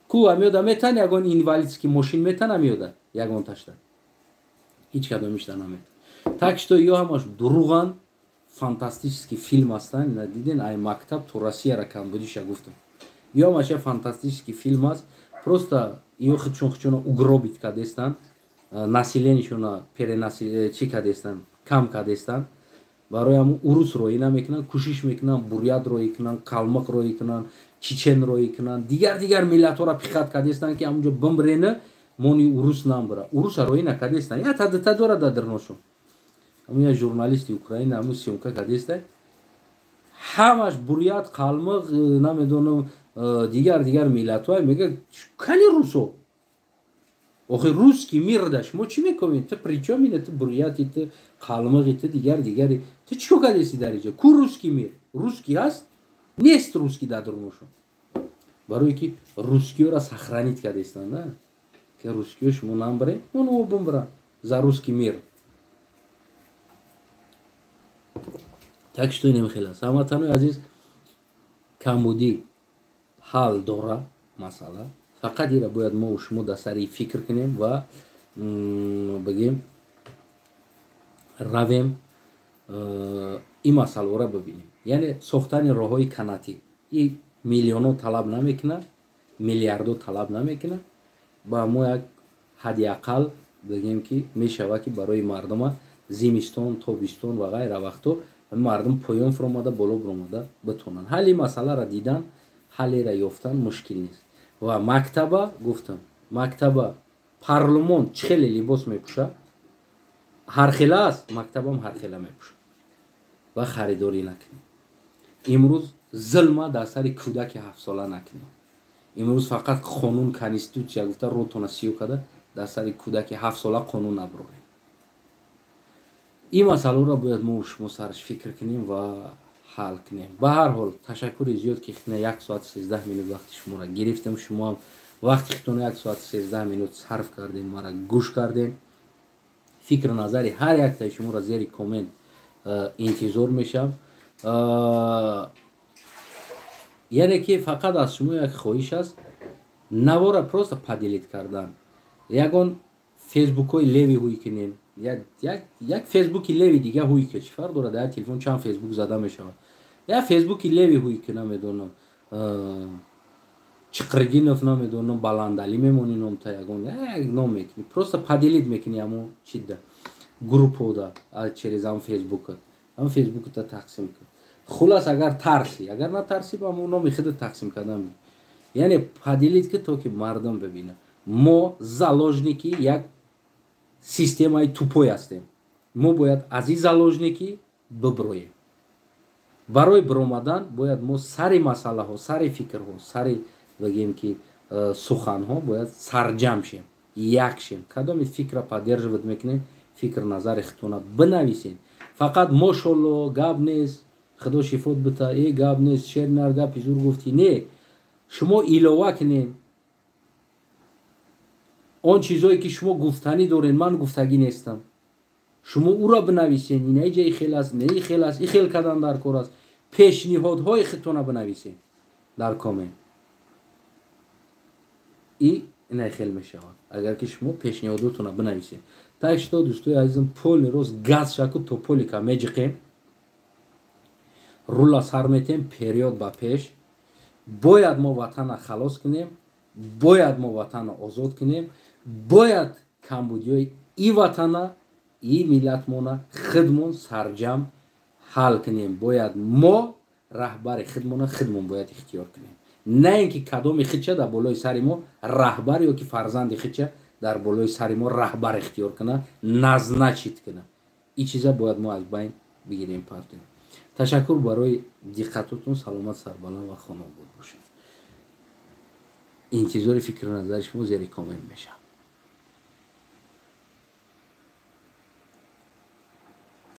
Ку амёда метан ягон инвалидский мошин, метан амёда ягон ташта, ҳеҷ кадомишта намета. Так что ё ҳамаш дуруған, фантастический фильм ҳастанд. Диден, ай мактаб то Россияра камбудиша гуфтам, ё ҳамаш я фантастический фильм аст. Просто ё худшон худшона угробить кардестанд, населениешона чӣ кардестанд, кам кардестанд. Барои ҳамун урус роӣ намекунанд, кӯшиш мекунанд бурят роӣ кунанд, қалмиқ роӣ кунанд, чечен роӣ кунанд, дигар дигар миллатҳоро пихать кардестанд, ки ҳамунҷо бимбирена, мони урус намбира. Уруса роӣ накардестанд, як тадита дорад дар дирношон. Ҳамун як журналисти Украина ҳамун съёмка кардеста, ҳамаш бурят, қалмиқ, намедонам, дигар дигар миллатҳо. Мега: «Кани русо? Охи русский мир да шумо чӣ мекунед? Ту причём ина? Ту буряти, ту қалмиқи, ту дигар дигари, ту чӣ кор кардеси дар инҷа? Ку русский мир? Русский ҳаст? Нест русский дар дурношон». Барое ки русскиёра сохранить кардестанд, ки русскиё шумо намбире, оно бимбира за русский мир. Так что инем хел аст, ҳамватанои азиз. Камбудӣ ҳал дора масъала, фақат ира бояд мо шумо дар сари фикр кунем ва бигем, равем, ин масъаларо бибинем. Яъне сохтани роҳҳои канатӣ и миллионҳо талаб намекунад, миллиардҳо талаб намекунад. Ба мо як ҳадди ақал бигем, ки мешавад, ки барои мардума зимистон, тобистон ва ғайра вақтҳо мардум поён фуромада, боло биромада битонанд. Ҳалли масъаларо дидан, ҳаллеро ёфтан мушкил нест. Ва мактаба гуфтам, мактаба парлумон чӣ хеле либос мепӯшад, ҳархела аст, мактабам ҳархела мепӯшад. Ва харидорӣ накунем, имрӯз зулма дар сари кӯдаки 7-сола накунем. Имрӯз фақат қонун, конститутсия гуфта, ротона сиё карда, дар сари кӯдаки 7-сола қонун набурорем. Ин масъаларо бояд мо шумо сараш фикр кунем ва ҳал кунем. Ба ҳар ҳол, ташаккури зиёд, ки 1 соат 13 минут вақти шуморо гирифтам. Шумоам вақти худтон 1 соат 13 минут сарф кардем, мара гӯш кардем. Фикру назари ҳар яктаи шуморо зери коммент интизор мешавам. Яъне ки фақат аз шумо як хоҳиш аст: навора просто поделить кардан, ягон фейсбукҳои левый ҳуй кунем, як фейсбуки левый дига ҳуй ки, чӣ фарқ дорад, дар як телефон чанд фейсбук зада мешавад. Як фейсбуки левый ҳуй ки, намедонам, Чиқригинов, намедонам, Баландалӣ мемонӣ, номта ягон як ном мекунӣ, просто поделить мекунӣ ҳамон чида, группода, через ҳам фейсбука, ҳам фейсбуката тақсим кун. Хулас, агар тарсӣ, агар натарсӣ, ба ҳамон номи худат тақсим кардан, яъне поделить ки, то ки мардум бибинад. Мо заложники як системаи тупой ҳастем, мо бояд аз ин заложникӣ биброем. Барои биромадан бояд мо сари масъалаҳо, сари фикрҳо, сари, бигем ки, суханҳо бояд сарҷам шем, як шем. Кадоми фикра поддерживать мекунем, фикр назари худтона бинависем. Фақат мошолло гап нест. Худо шифот бита. Э, гап нест, шер нар, гапи зур гуфтӣ. Не, шумо илова кунед он чизое, ки шумо гуфтанӣ доред, ман гуфтагӣ нестам. Шумо ӯро бинависен: ина иҷа и хел аст, не, и хел аст, и хел кардан дар кор аст. Пешниҳодҳои худтона бинависен дар коммент. И ина хел мешавад, агар ки шумо пешниҳодотона бинависед. Так что, дӯстои азизам, поли рост газ шаку то полика меҷиқем, рула сар метем, вперёд, ба пеш. Бояд мо ватана халос кунем, бояд мо ватана озод кунем, бояд камбудиҳои и ватана, и миллатмона худмон сарҷам ҳал кунем. Бояд мо раҳбари худмона худмон бояд ихтиёр кунем, на ин ки кадоми худча дар болои сари мо раҳбар ё ки фарзанди худча дар болои сари мо раҳбар ихтиёр куна, назначить куна. Ин чиза бояд мо аз байн бигирем, партем. Ташаккур барои диққатотон. Саломат, сарбаланд ва хонаобод бошед. Интизори фикру назари шумо зери коммент мешавам.